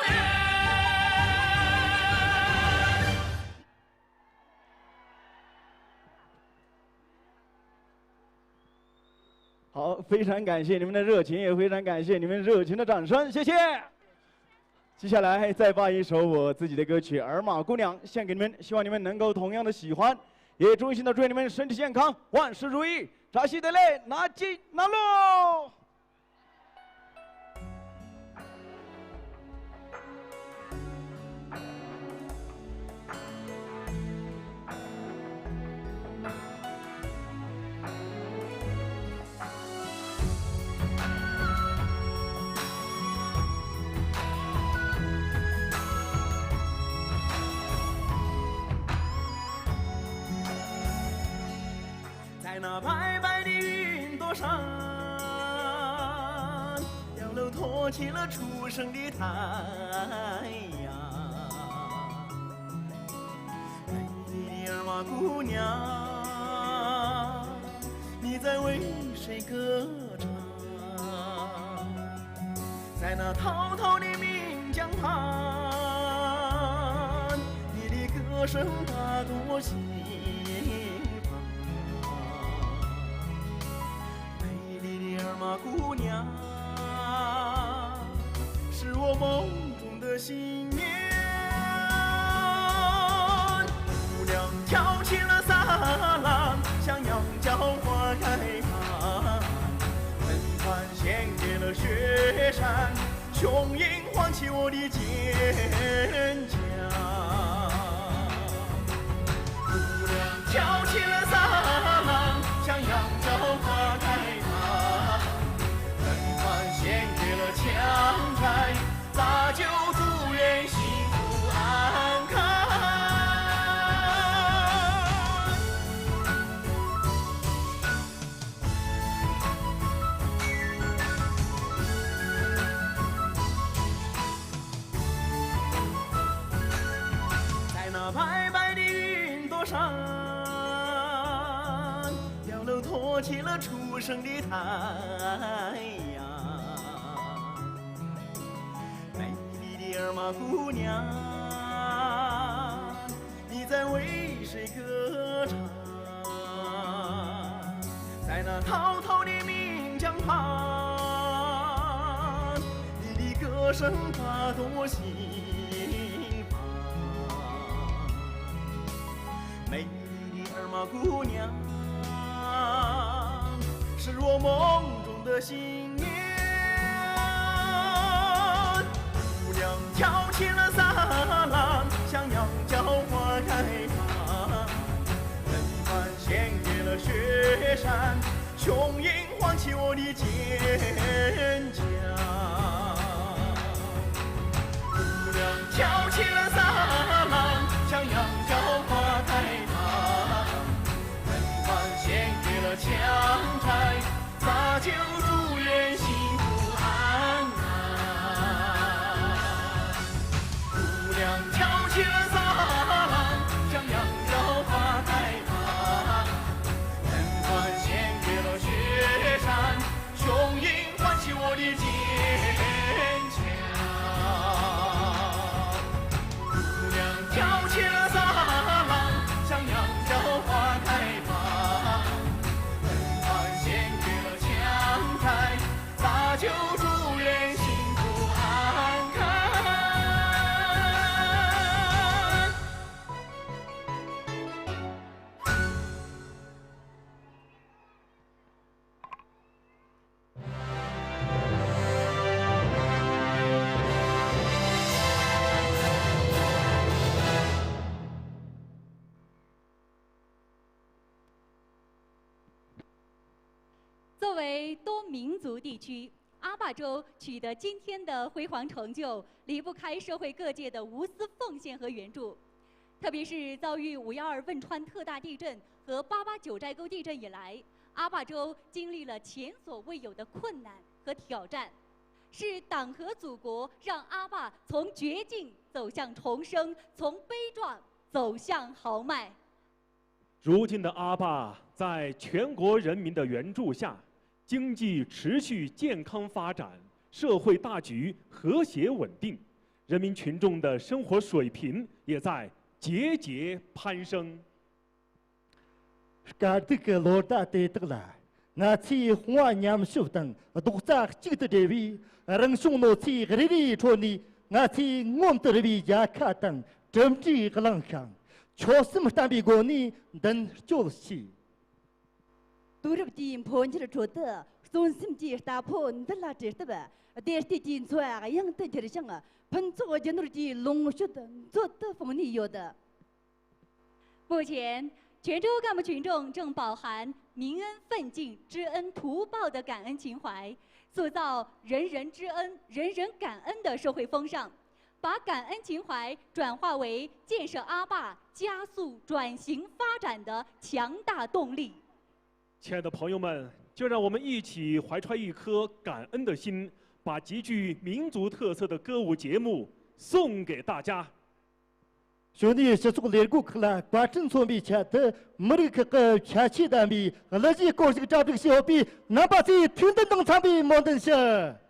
连。 好，非常感谢你们的热情，也非常感谢你们热情的掌声，谢谢。接下来再放一首我自己的歌曲《尔玛姑娘》，献给你们，希望你们能够同样的喜欢，也衷心的祝愿你们身体健康，万事如意。扎西德勒，拿金拿喽！ 在那白白的云朵上，洋楼托起了初升的太阳。美丽的尔玛姑娘，你在为谁歌唱？ 在那滔滔的岷江畔，你的歌声打动我心房。美丽的尔玛姑娘，是我梦中的新娘。姑娘跳起了撒浪，像羊角花开放。 春团献给了雪山，雄鹰唤起我的坚强。姑娘跳起了撒浪，像羊角花开放。春团献给了强摘， 把酒祝愿幸福安康。 在那白白的云朵上，洋楼托起了初升的太阳。 美丽的尔玛姑娘，你在在那滔滔的岷江畔，你的歌声打动我心房。美丽的二马姑娘，是我梦中的心愿。姑娘跳起了沙浪，像窈窕花开放。人帆掀起了雪山，雄鹰 唤起我的坚强。姑娘跳起了沙浪，像窈窕花开放。人帆掀起了强拆，洒酒祝愿幸福安康。姑娘跳起了沙浪，像窈窕花开放。人帆掀起了雪山， 雄鹰唤起我的坚强。姑娘跳起了沙浪，像窈窕花开放。人帆掀起了强拆，洒酒祝愿幸福安康。 作为多民族地区，阿坝州取得今天的辉煌成就，离不开社会各界的无私奉献和援助。特别是遭遇五幺二汶川特大地震和八八九寨沟地震以来，阿坝州经历了前所未有的困难和挑战，是党和祖国让阿坝从绝境走向重生，从悲壮走向豪迈。 如今的阿坝在全国人民的援助下，经济持续健康发展，社会大局和谐稳定，人民群众的生活水平也在节节攀升。 དཀའ་སྡུག་གི་ལོ་ཟླ་དེ་དག་ལ། ང་ཚོས་དཔུང་བ་མཉམ་གཤིབ་དང་རྡོག་རྩ་གཅིག་ཏུ་སྦྲེལ་བའི་རང་བྱུང་གནོད་འཚེ་རེ་རེའི་ཁྲོད་ནས། ང་ཚོས་ངོམ་དུ་རུང་བའི་རྒྱལ་ཁ་དང་གྲུབ་འབྲས་བླངས་ཤིང་། ཆོད་སེམས་བརྟན་པོའི་སྒོ་ནས་མདུན་སྐྱོད་བྱས། དུས་རབས་དེའི་འཕོ་འགྱུར་ཁྲོད་དུ། བརྩོན་སེམས་ཀྱི་རྟ་ཕོ་མདུན་ལ་བྲེལ་སྟབས། བདེ་སྐྱིད་ཀྱི་འཚོ་བ་གཡང་དུ་འགྱུར་ཞིང་། ཕུན་ཚོགས་རྒྱུ་ནོར་གྱི་ལོངས་སྤྱོད་མཛོད་དུ་སྤུངས་ནས་ཡོད། 目前，泉州干部群众正饱含“民恩奋进，知恩图报”的感恩情怀，塑造“人人知恩，人人感恩”的社会风尚，把感恩情怀转化为建设阿坝、加速转型发展的强大动力。亲爱的朋友们，就让我们一起怀揣一颗感恩的心，把极具民族特色的歌舞节目送给大家。 གཞོན་ནུའི་སྤྱི་ཚོགས་ལས་སྒོ་ཁག་ལ་བཀའ་དྲིན་མཚོན་པའི་ཆེད་དུ། མི་རིགས་ཁག་གི་ཁྱད་ཆོས་ལྡན་པའི་གླུ་གཞས་སྐོར་ཞིག་གྲ་སྒྲིག་བྱས་ཡོད་པས། རྣམ་པ་ཚོས་ཐུགས་འདུན་དང་འཚམ་པའི་སྨོན་འདུན་ཞུ།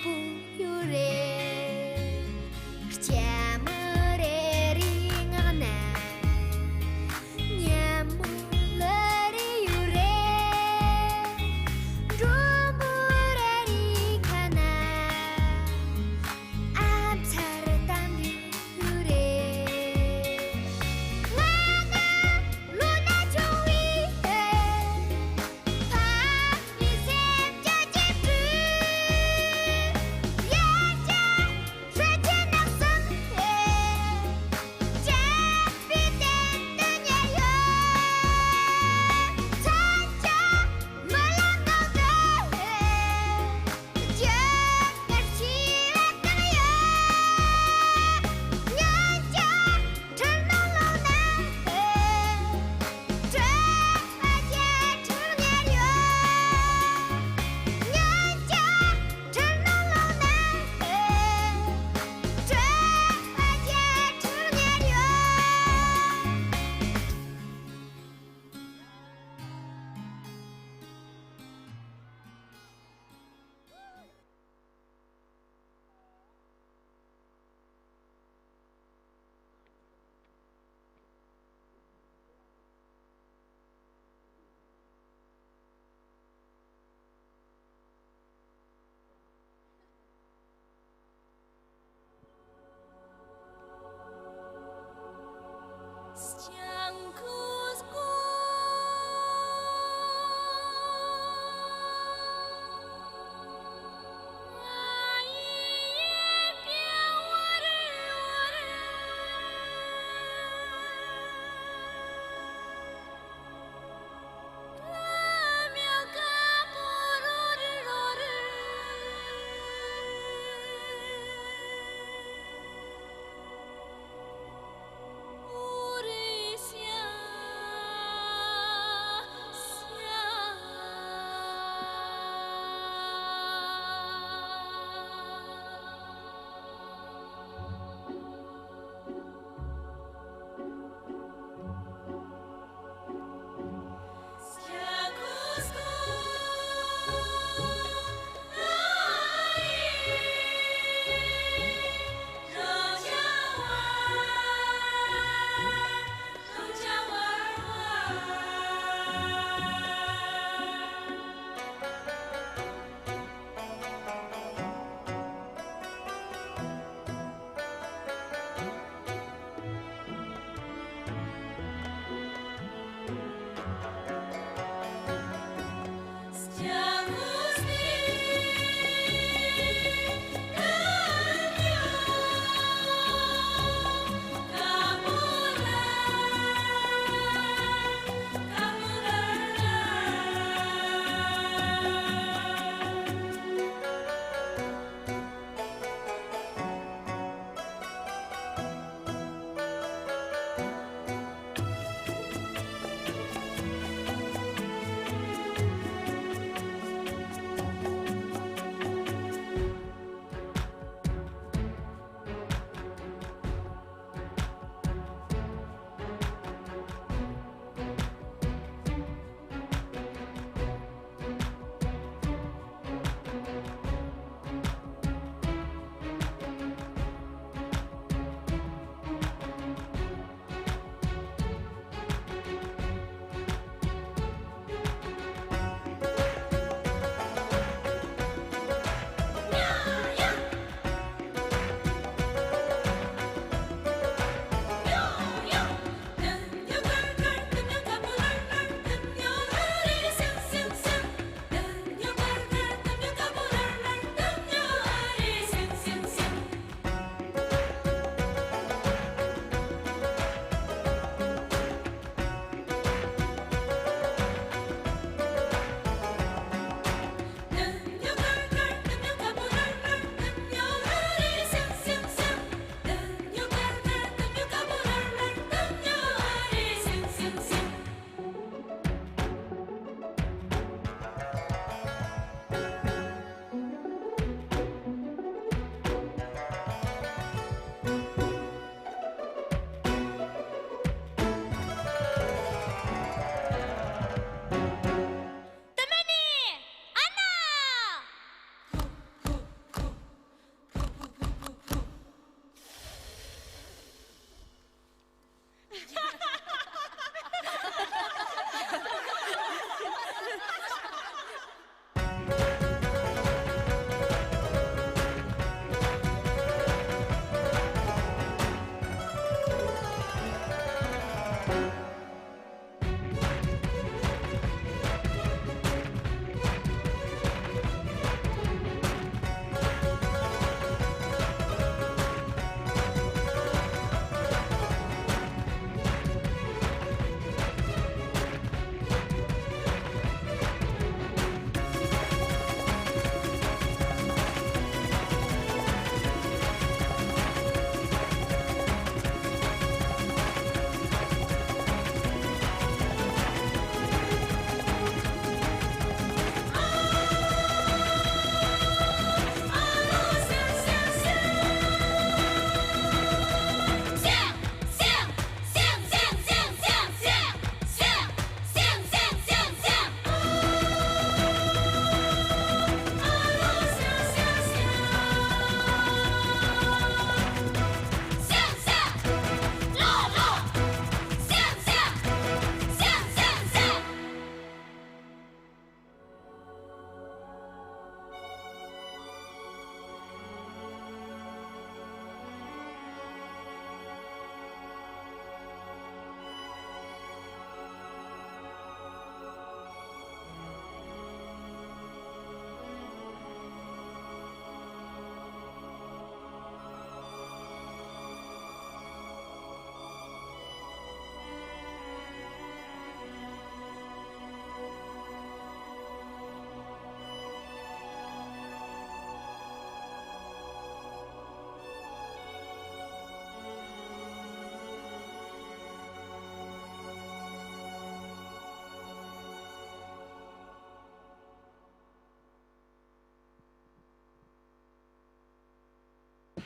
པོ་ཡོད་རེད། ལྕམ་མོ་རེ་རེའི་ངག་ན་མཉམ་མོ་ལོ་རེ་ཡོད་རེད། མགྲོན་པོ་རེ་རེའི་ཁ་ན་ཨ་མཚར་གཏམ་རེ་ཡོད་རེད། ང་ན་ལོ་ན་ཆུང་བའི་ཕ་མའི་སེམས་ཀྱི་གཅེས་ཕྲུག་ཡར་རྒྱས་ཧྲིལ་གྱིས་ནགས་གསུམ་ལས། བཅས་པའི་སྟེང་དུ་ཉལ་ཡོད། མཚན་བྱ་རྨི་ལམ་ནང་དུ་རྒྱུ་སྐར་ཕྱེ་བ་དང་ཡོད། ཉིན་བྱ་ཁྲིར་ནང་ལོག་ན་དུ། གྲོད་པ་བརྒྱད་ཁྲིར་ཉལ་ཡོད། ཉིན་བྱ་ཁྲིར་ནང་ལོག་ན་དུ། གྲོད་པ་བརྒྱད་ཁྲིར་ཉལ་ཡོད།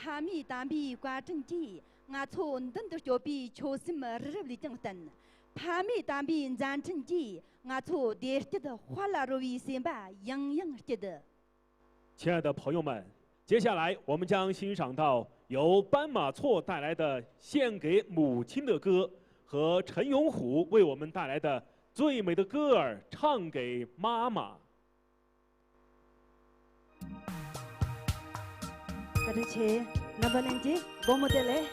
ཕ་མེས་དམ་པའི་བཀའ་དྲིན་གྱིས་ང་ཚོ་མདུན་དུ་སྐྱོད་པའི་ཆོད་སེམས་རི་རབ་ལས་ཀྱང་བརྟན། ཕ་མེས་དམ་པའི་མཛད་འཕྲིན་གྱིས་ང་ཚོ་བདེ་སྐྱིད་དཔལ་ལ་རོལ་བའི་སེམས་པ་ཡང་ཡང་སྐྱིད། 亲爱的朋友们，接下来我们将欣赏到由斑马错带来的《献给母亲的歌》和陈永虎为我们带来的《最美的歌儿唱给妈妈》。 བཀའ་དྲིན་ཆེ། རྣམ་པ་རྣམས་ཀྱིས་སྒོ་མོ་དེ་ལས།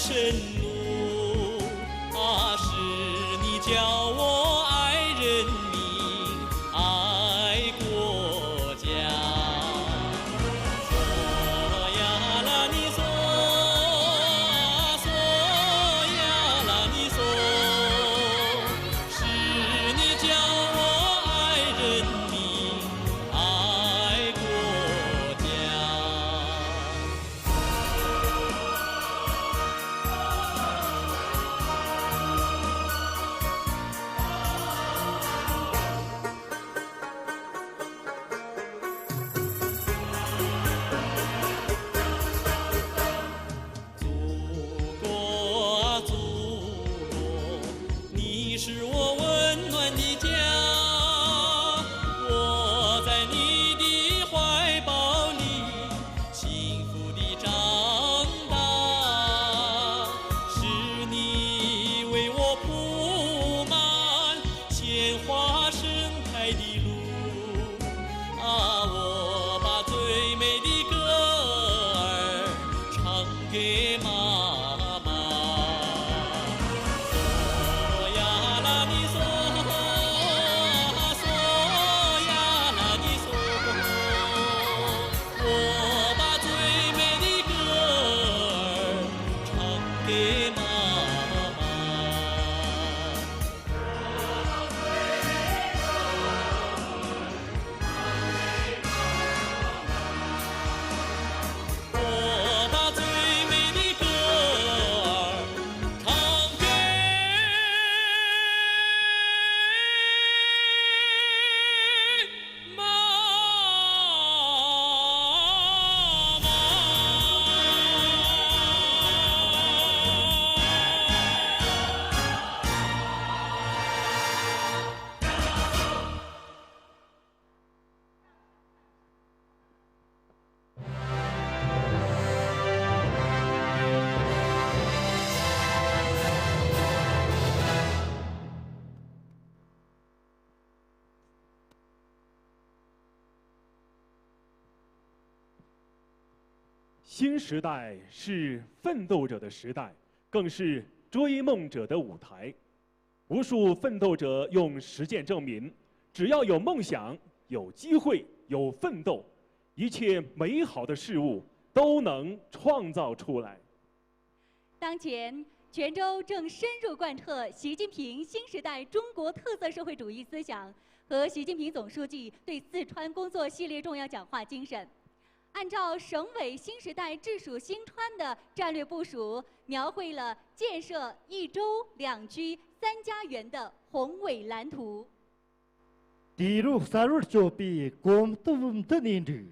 生路，啊，是你教我爱人民，爱国家。嗦呀啦咪嗦，嗦呀啦咪嗦，是你教我爱人民，爱国家。 祖国啊，祖国，你是我温暖的家，我在你的怀抱里幸福地长大，是你为我铺满鲜花盛开的路。 啊，我把最美的歌儿唱给妈妈。嗦呀啦咪嗦，嗦呀啦咪嗦，我把最美的歌儿唱给妈妈。 我把最美的歌儿唱给妈妈。新时代是奋斗者的时代，更是追梦者的舞台。无数奋斗者用实践证明，只要有梦想、有机会、有奋斗，一切美好的事物都能创造出来。当前，泉州正深入贯彻习近平新时代中国特色社会主义思想和习近平总书记对四川工作系列重要讲话精神。 按照省委新时代治署新川的战略部署，描绘了建设一州两区三家园的宏伟蓝图。 དུས་རབས་གསར་བར་སྐྱོད་པའི་གོམ་སྟབས་འདི་ནས་འགྲིག་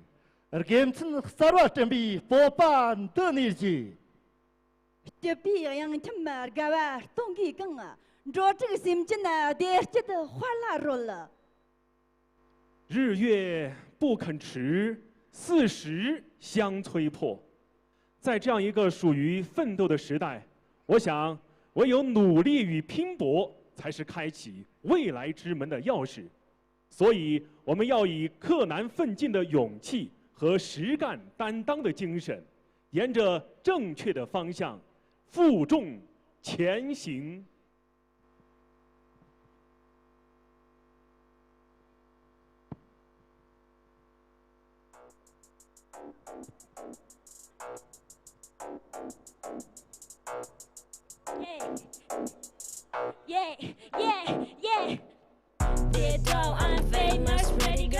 དགེ་མཚན་གསར་བ་བསྐྲུན་པའི་སྤོབས་པ་འདི་ནས་རྒྱས། སྐྱིད་པའི་གཡང་འཁྱམས་དགའ་བ་སྟོང་གིས་གང་། འགྲོ་དྲུག་སེམས་ཅན་བདེ་སྐྱིད་དཔལ་ལ་རོལ། 日月不肯迟，四时相催迫。在这样一个属于奋斗的时代，我想，唯有努力与拼搏才是开启未来之门的钥匙。所以，我们要以克难奋进的勇气和实干担当的精神，沿着正确的方向负重前行。 Yeah, yeah, yeah, yeah. 跌倒，I'm famous, ready go.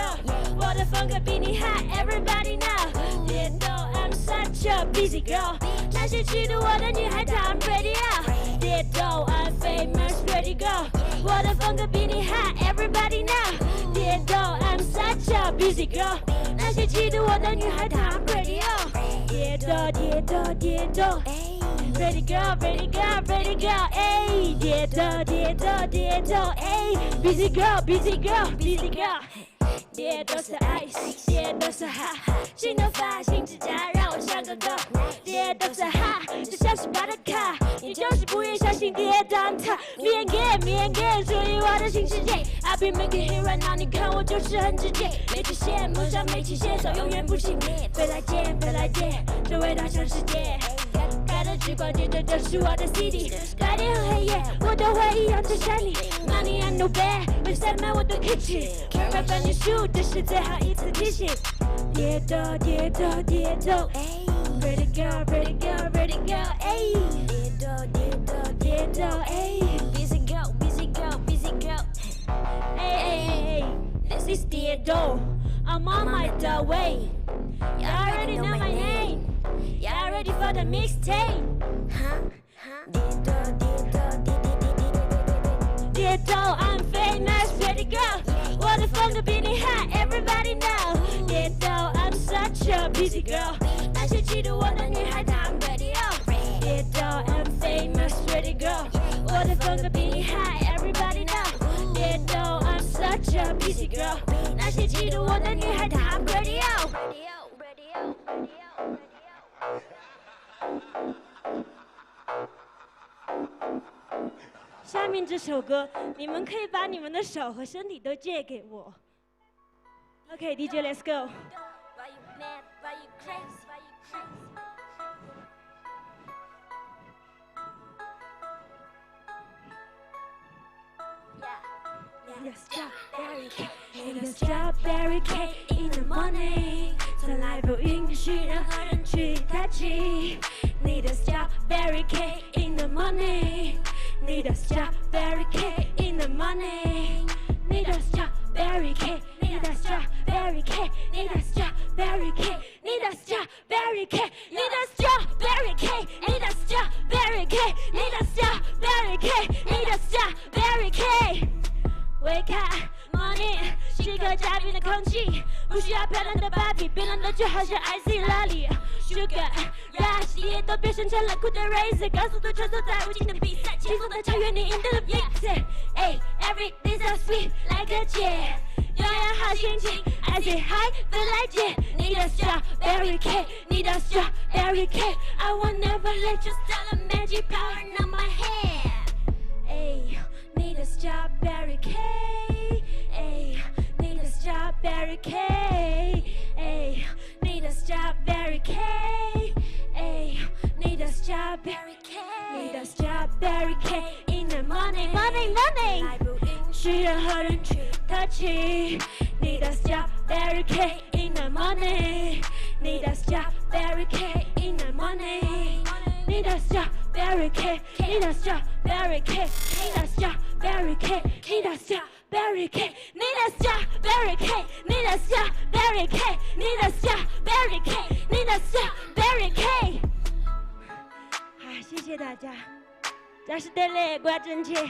我的风格比你 hot, everybody know. 跌倒，I'm such a busy girl. 那些嫉妒我的女孩，她们 ready up. 跌倒，I'm famous, ready go. 我的风格比你 hot, everybody know. 跌倒，I'm such a busy girl. 那些嫉妒我的女孩，她们 ready up. 跌倒，跌倒，跌倒。 Ready girl, ready girl, ready girl, ayy. 跌倒，跌倒，跌倒，ayy. Busy girl, busy girl, busy girl. 跌倒是 ice, 跌倒是 hot. 新头发，新指甲，让我像个 girl. 跌倒是 hot, 就像是 buttercup. 你就是不愿相信跌倒它。Me again, me again, 属于我的新世界。I'll be making hit right now, 你看我就是很直接。没极限，梦想没期限，手永远不熄灭。飞来见，飞来见，这味道像世界。Gotta 只管对着这是我的 city，白天和黑夜我都会一样的想你。Money on the bed，为什么我都 kitchen？ 看老板你输，这是最后一次提醒。跌倒，跌倒，跌倒，哎，ready go，ready go，ready go，哎，跌倒，跌倒，跌倒，哎，busy go，busy go，busy go。Hey, hey, hey, hey, this is Theodore. I'm on my way. Y'all already know my name. Y'all ready for the mixtape? Huh? Theodore, Theodore, Theodore, I'm famous, ready go. 我的风格比你 hot, everybody know. Theodore, I'm such a busy girl. 那些嫉妒我的女孩，她们 ready up。Theodore, I'm famous, ready go. 我的风格比你 hot, everybody know. Theodore, I'm such a busy girl. 那些嫉妒我的女孩，她们 ready up。下面这首歌，你们可以把你们的手和身体都借给我。OK，D J，let's go。Need a strawberry cake, need a strawberry cake in the morning. 从来不允许任何人去touch it. Need a strawberry cake in the morning. Need a strawberry cake in the morning. Need a strawberry cake, need a strawberry cake, need a strawberry cake, need a strawberry cake, need a strawberry cake, need a strawberry cake, need a strawberry cake, need a strawberry cake. Wake up, morning，是一个加冰的空气，不需要漂亮的芭比，冰冷的就好像 icy lolly。Sugar rush，夜都变成冷酷的 razor，高速度穿梭在无尽的比赛，轻松的超越你 in the mix。Hey, every day so sweet like a jet，拥有好心情，I say hi, feel like jet。Need a strawberry cake, need a strawberry cake. I will never let you steal the magic power in my hand. Hey, need a strawberry cake. Hey, need a strawberry cake. Hey, need a strawberry cake. Hey, need a strawberry cake. Need a strawberry cake in the morning. Morning, morning. 来不允许任何人去touch it. Need a strawberry cake in the morning. Need a strawberry cake in the morning. Need a strawberry cake. Need a strawberry cake. Need a strawberry cake. Need a strawberry cake. Need a strawberry cake. Need a strawberry cake. Need a strawberry cake. Need a strawberry cake. 好，谢谢大家。 བཀྲ་ཤིས་བདེ་ལེགས། བཀའ་དྲིན་ཆེ།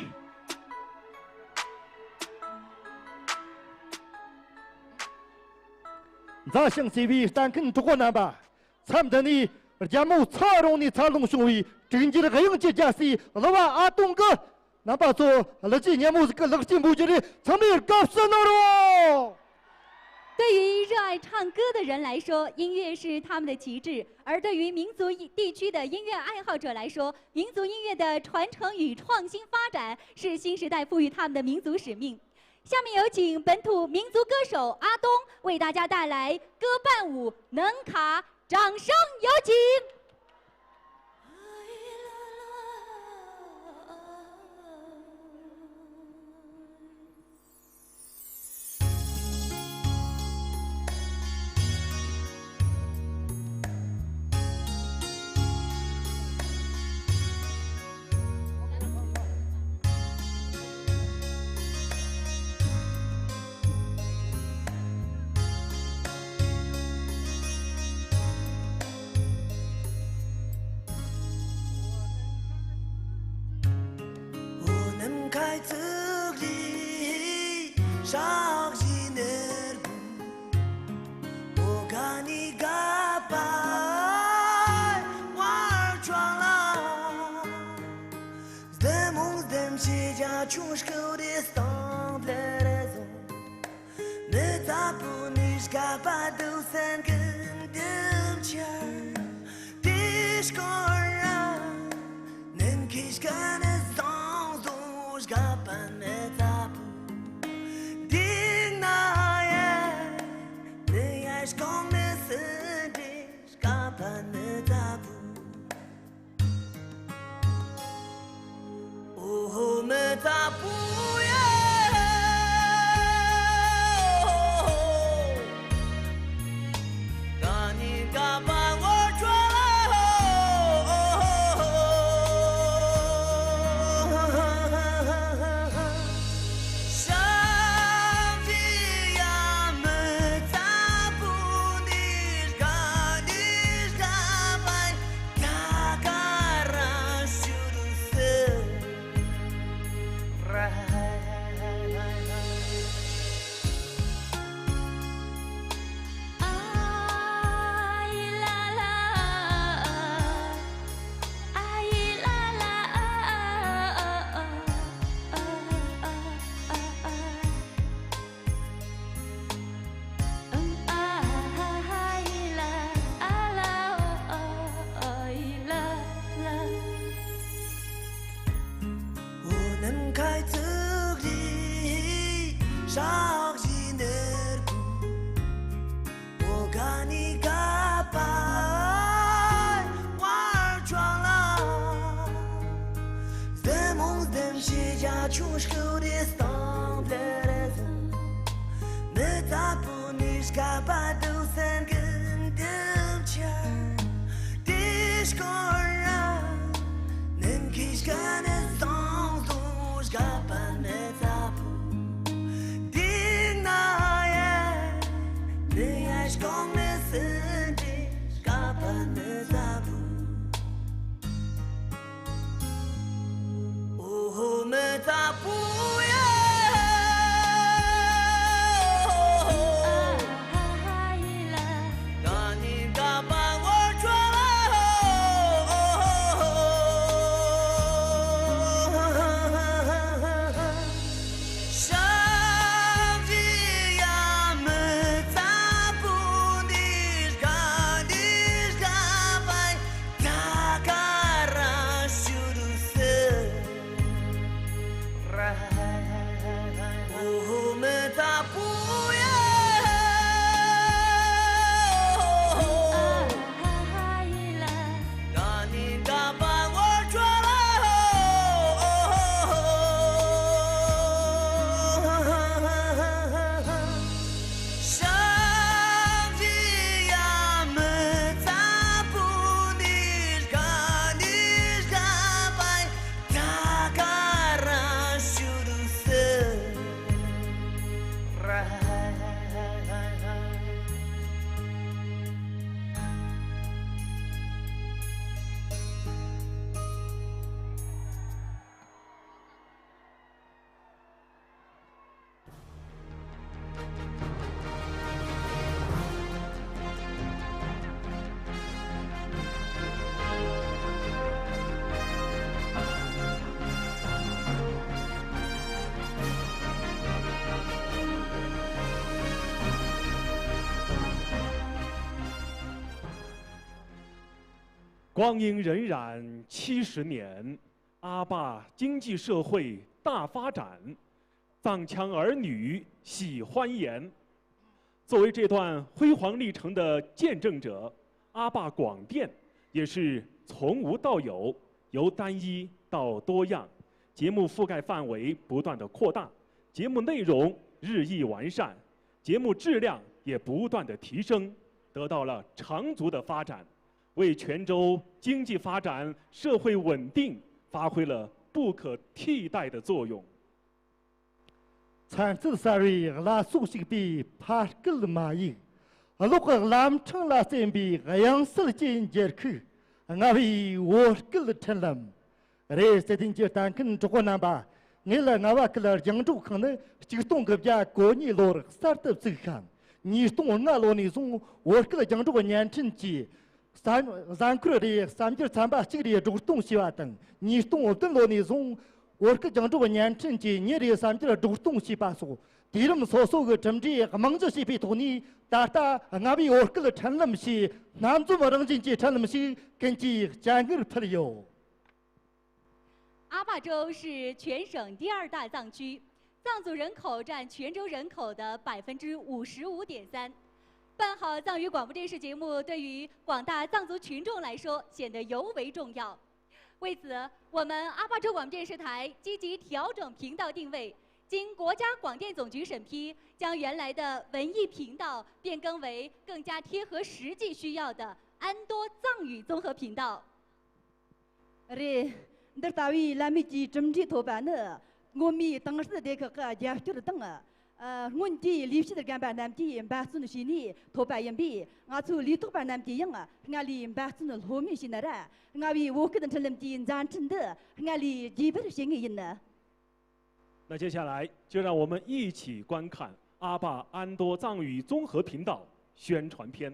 མཛའ་ཞིང་བརྩེ་བའི་ལྟ་མཁན་གྲོགས་པོ་རྣམ་པ། མཚམས་འདི་ནས་རྒྱལ་མོ་ཚ་རོང་ནས་འཚར་ལོངས་བྱུང་བའི་དྲུག་འགྱུར་དབྱངས་ཀྱི་རྒྱལ་སྲས་གླུ་བ་ཨ་དོང་གིས་རྣམ་པ་ཚོ་གླུ་གཞས་སྙན་མོ་ཟིག་གི་ལེགས་སྐྱེས་འབུལ་རྒྱུ་རེད། ཚང་མས་དགའ་བསུ་གནང་རོགས། 对于热爱唱歌的人来说，音乐是他们的旗帜；而对于民族地区的音乐爱好者来说，民族音乐的传承与创新发展是新时代赋予他们的民族使命。下面有请本土民族歌手阿东为大家带来歌伴舞《能卡》，掌声有请。光阴荏苒七十年，阿坝经济社会大发展，藏羌儿女喜欢颜。作为这段辉煌历程的见证者，阿坝广电也是从无到有，由单一到多样，节目覆盖范围不断的扩大，节目内容日益完善，节目质量也不断的提升，得到了长足的发展。 为泉州经济发展、社会稳定发挥了不可替代的作用。 མཚན་རྩིས་གསར་བའི་བླ་སྲོག་ཞིག་པའི་ཕ་སྐད་མ་ཡིག་གློག་གི་ལམ་འཕྲང་ལ་བརྩེན་པའི་དབྱངས་གསལ་གྱི་འགྱུར་ཁུག་ལྔ་བའི་བོད་སྐད་འཕྲིན་ལམ། རེད། བརྩེ་ལྡན་གྱི་ལྟ་མཁན་གྲོགས་པོ་རྣམ་པ། ངེད་ལ་རྔ་བ་ཁུལ་རྒྱང་སྒྲོག་ཁང་ནི་ཆིག་སྟོང་དགུ་བརྒྱ་གོ་གཉིས་ལོར་གསར་དུ་བཙུགས་ཤིང་། ཉིས་སྟོང་ལྔ་ལོ་ནས་བཟུང་བོད་སྐད་རྒྱང་སྒྲོག་བརྙན་འཕྲིན་གྱི་གཟའ་གཟའ་འཁོར་རེའི་གསར་འགྱུར་ཚན་པ་གཅིག་རེ་སྒྲོག་གཏོང་བྱས་པ་དང་། ཉིས་སྟོང་བདུན་ལོ་ནས་བཟུང་བོད་སྐད་རྒྱང་སྒྲོག་བརྙན་འཕྲིན་གྱི་ཉིན་རེའི་གསར་འགྱུར་སྒྲོག་གཏོང་བྱས་པ་སོགས། དུས་རིམ་སོ་སོ་གི་གྲུབ་འབྲས་རྨང་གཞི་བྱས་པའི་ཐོག་ནས། ད་ལྟ་རྔ་བའི་བོད་སྐད་འཕྲིན་ལམ་ཞེས་སྣ་འཛོམས་རང་བཞིན་གྱི་འཕྲིན་ལམ་ཞིག་ཀུན་གྱིས་སྤྱན་སྔར་ཕུལ་ཡོད། 阿坝州是全省第二大藏区，藏族人口占全州人口的百分之五十五点三。办好藏语广播电视节目，对于广大藏族群众来说显得尤为重要。为此，我们阿坝州广播电视台积极调整频道定位，经国家广电总局审批，将原来的文艺频道变更为更加贴合实际需要的安多藏语综合频道。 རེད། འདི་ལྟ་བུའི་ལམ་མེད་ཀྱི་གྲུབ་འབྲས་ཐོབ་པ་ནི། སྔོན་མའི་ཏང་སྲིད་སྡེ་ཁག་གི་རྒྱབ་སྐྱོར་དང་། ཨ། སྔོན་གྱི་ལས་བྱེད་རྒན་པ་རྣམས་ཀྱིས་འབད་བརྩོན་བྱས་ནས་ཐོབ་པ་ཡིན་པས། ང་ཚོའི་ལས་ཐོག་པ་རྣམས་ཀྱིས་ཡང་སྔར་ལས་འབད་བརྩོན་ལྷོད་མེད་བྱས་ན་ར། རྔ་བའི་བོད་སྐད་འཕྲིན་ལམ་གྱི་མཛའ་འཕྲིན་འདི་སྔར་ལས་རྒྱས་པར་བྱེད་ངེས་ཡིན། 那接下来就让我们一起观看阿坝安多藏语综合频道宣传片。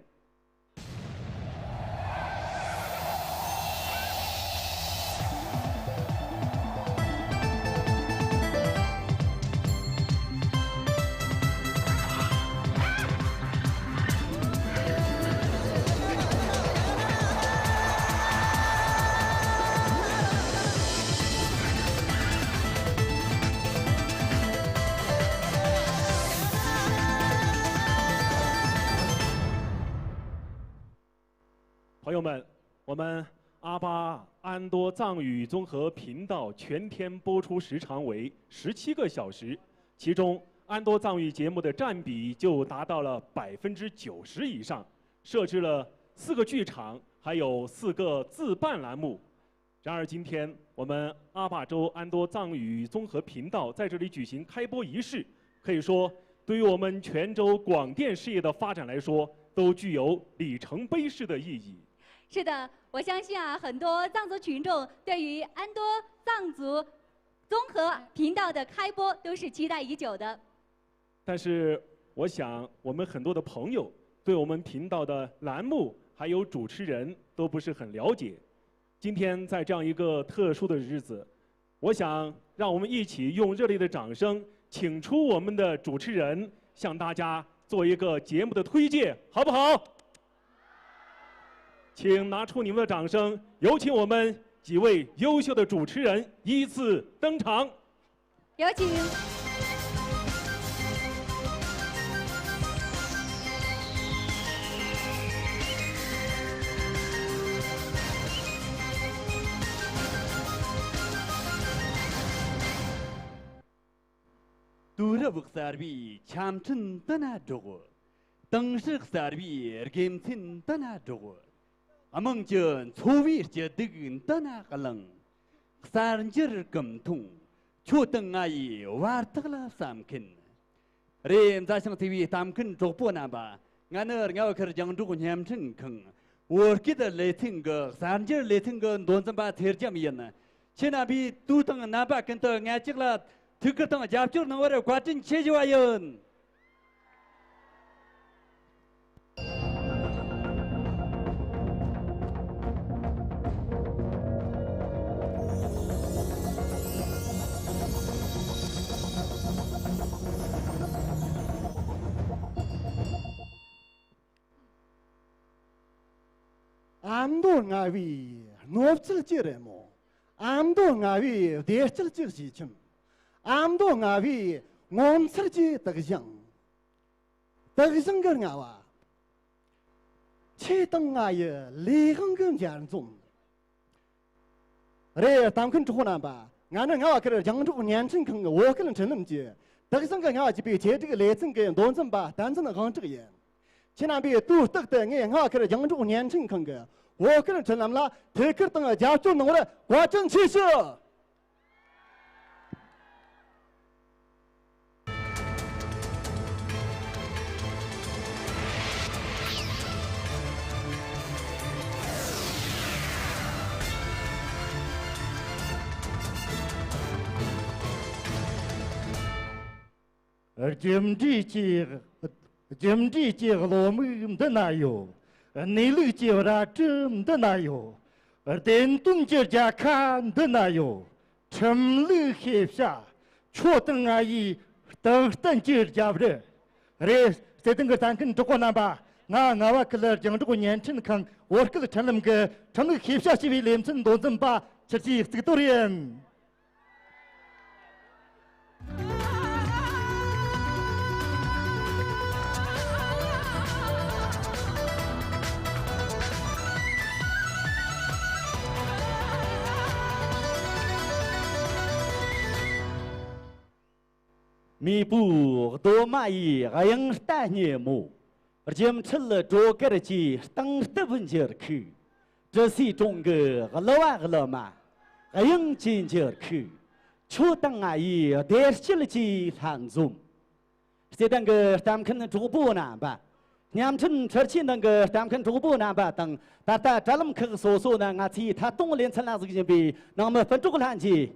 朋友们，我们阿巴安多藏语综合频道全天播出时长为十七个小时，其中安多藏语节目的占比就达到了百分之九十以上，设置了四个剧场，还有四个自办栏目。然而，今天我们阿坝州安多藏语综合频道在这里举行开播仪式，可以说对于我们泉州广电事业的发展来说，都具有里程碑式的意义。是的，我相信啊，很多藏族群众对于安多藏族综合频道的开播都是期待已久的。但是，我想我们很多的朋友对我们频道的栏目还有主持人都不是很了解。今天在这样一个特殊的日子，我想让我们一起用热烈的掌声，请出我们的主持人，向大家做一个节目的推介，好不好？请拿出你们的掌声，有请我们几位优秀的主持人依次登场。有请。 དུས་རབས་གསར་བའི་ཆ་འཕྲིན་འདི་ན་སྒྲོག། དེང་སྲིད་གསར་བའི་དགེ་མཚན་འདི་ན་སྒྲོག། དམངས་ཀྱི་འཚོ་བའི་སྐྱིད་སྡུག་འདི་ན་བླངས། གསར་འགྱུར་གི་མཐོང་ཁྱོད་དང་ང་ཡི་བར་ཐག་ལ་བསམ་མཁན། རེད། མཛའ་ཞིང་བརྩེ་བའི་ལྟ་མཁན་གྲོགས་པོ་རྣམ་པ། ང་ནི་རྔ་བ་ཁུལ་རྒྱང་སྒྲོག་བརྙན་འཕྲིན་ཁང་བོད་སྐད་ལེ་ཚན་གྱི་གསར་འགྱུར་ལེ་ཚན་གྱི་མདོ་འཛིན་པ་ཚེ་རྒྱམ་ཡིན། ཁྱེད་རྣམ་པས་དུས་དང་རྣམ་པ་ཀུན་ཏུ་ངེད་ཅག་ལ་ཐུགས་ཁུར་དང་རྒྱབ་སྐྱོར་གནང་བར་བཀའ་དྲིན་ཆེ་ཞུ་བ་ཡིན། ཨ་མདོ་རྔ་བའི་གནོད་སྐྱེལ་གྱི་རི་མོ། ཨ་མདོ་རྔ་བའི་བདེ་སྐྱིད་ཀྱི་གཞིས་ཁྱིམ། ཨ་མདོ་རྔ་བའི་ངོ་མཚར་གྱི་དག་ཞིང་། དག་ཞིང་གི་རྔ་བ། ཁྱེད་དང་ང་ཡི་ལས་དབང་གི་འབྱར་འཛོམས། རེད། ལྟ་མཁན་གྲོགས་པོ་རྣམ་པ། ང་ནི་རྔ་བ་ཁུལ་རྒྱང་སྒྲོག་བརྙན་འཕྲིན་ཁང་གི་བོད་སྐད་འཕྲིན་ལམ་གྱི་དག་ཞིང་གི་རྔ་བ་ཅེས་པའི་ཆེད་སྒྲིག་ལེ་ཚན་གྱི་མདོ་འཛིན་པ་བསྟན་འཛིན་དབང་གྲགས་ཡིན། ཁྱེད་རྣམ་པས་དུས་རྟག་ཏུ་ངས་རྔ་བ་ཁུལ་རྒྱང་སྒྲོག་བརྙན་འཕྲིན་ཁང་གི་བོད་སྐད་འཕྲིན་ལམ་ལ་ཐུགས་ཁུར་དང་རྒྱབ་སྐྱོར་གནང་བར་བཀའ་དྲིན་ཆེ་ཞུ། རྒྱུ་འབྲས་ཀྱི་རྒྱུ་འབྲས་ཀྱི་བློ་མིག་འདི་ན་ཡོད། གནས་ལུགས་ཀྱི་རལ་གྲི་འདི་ན་ཡོད། བདེན་དོན་གྱི་རྒྱལ་ཁ་འདི་ན་ཡོད། ཁྲིམས་ལུགས་ཤེས་བྱ་ཁྱོད་དང་ང་ཡི་རྟག་བརྟན་གྱི་རྒྱབ་རི། རེད། བརྩེ་ལྡན་གྱི་ལྟ་མཁན་གྲོགས་པོ་རྣམ་པ། ང་རྔ་བ་ཁུལ་རྒྱང་སྒྲོག་བརྙན་འཕྲིན་ཁང་བོད་སྐད་འཕྲིན་ལམ་གྱི་ཁྲིམས་ལུགས་ཤེས་བྱ་ཞེས་པའི་ལེ་ཚན་མདོ་འཛིན་པ་ཆུ་བཞི་གཙུག་ཏོར་ཡིན། མེས་པོའི་གདོད་མ་ཡི་དབྱངས་རྟ་སྙན་མོ། སྒྱུ་འཕྲུལ་སྒྲོ་གར་གྱི་སྟེང་སྟབས་འགྱུར་ཁུག། དྲི་ཟའི་གྲོང་གི་གླུ་བ་གླུ་མ། དབྱངས་ཀྱི་འགྱུར་ཁུག། ཁྱོད་དང་ང་ཡི་བདེ་སྐྱིད་ཀྱི་ལྷན་འཛོམས། བརྩེ་ལྡན་གྱི་ལྟ་མཁན་གྲོགས་པོ་རྣམ་པ། བརྙན་འཕྲིན་འཕྲུལ་ཆས་ནང་གི་ལྟ་མཁན་གྲོགས་པོ་རྣམ་པ་དང་། ད་ལྟ་དྲ་ལམ་ཁག་སོ་སོ་ན་ང་ཚོའི་ཐད་གཏོང་ལེ་ཚན་ལ་གཟིགས་བཞིན་པའི་ནང་མི་སྤུན་གྲོགས་ལྷན་རྒྱས།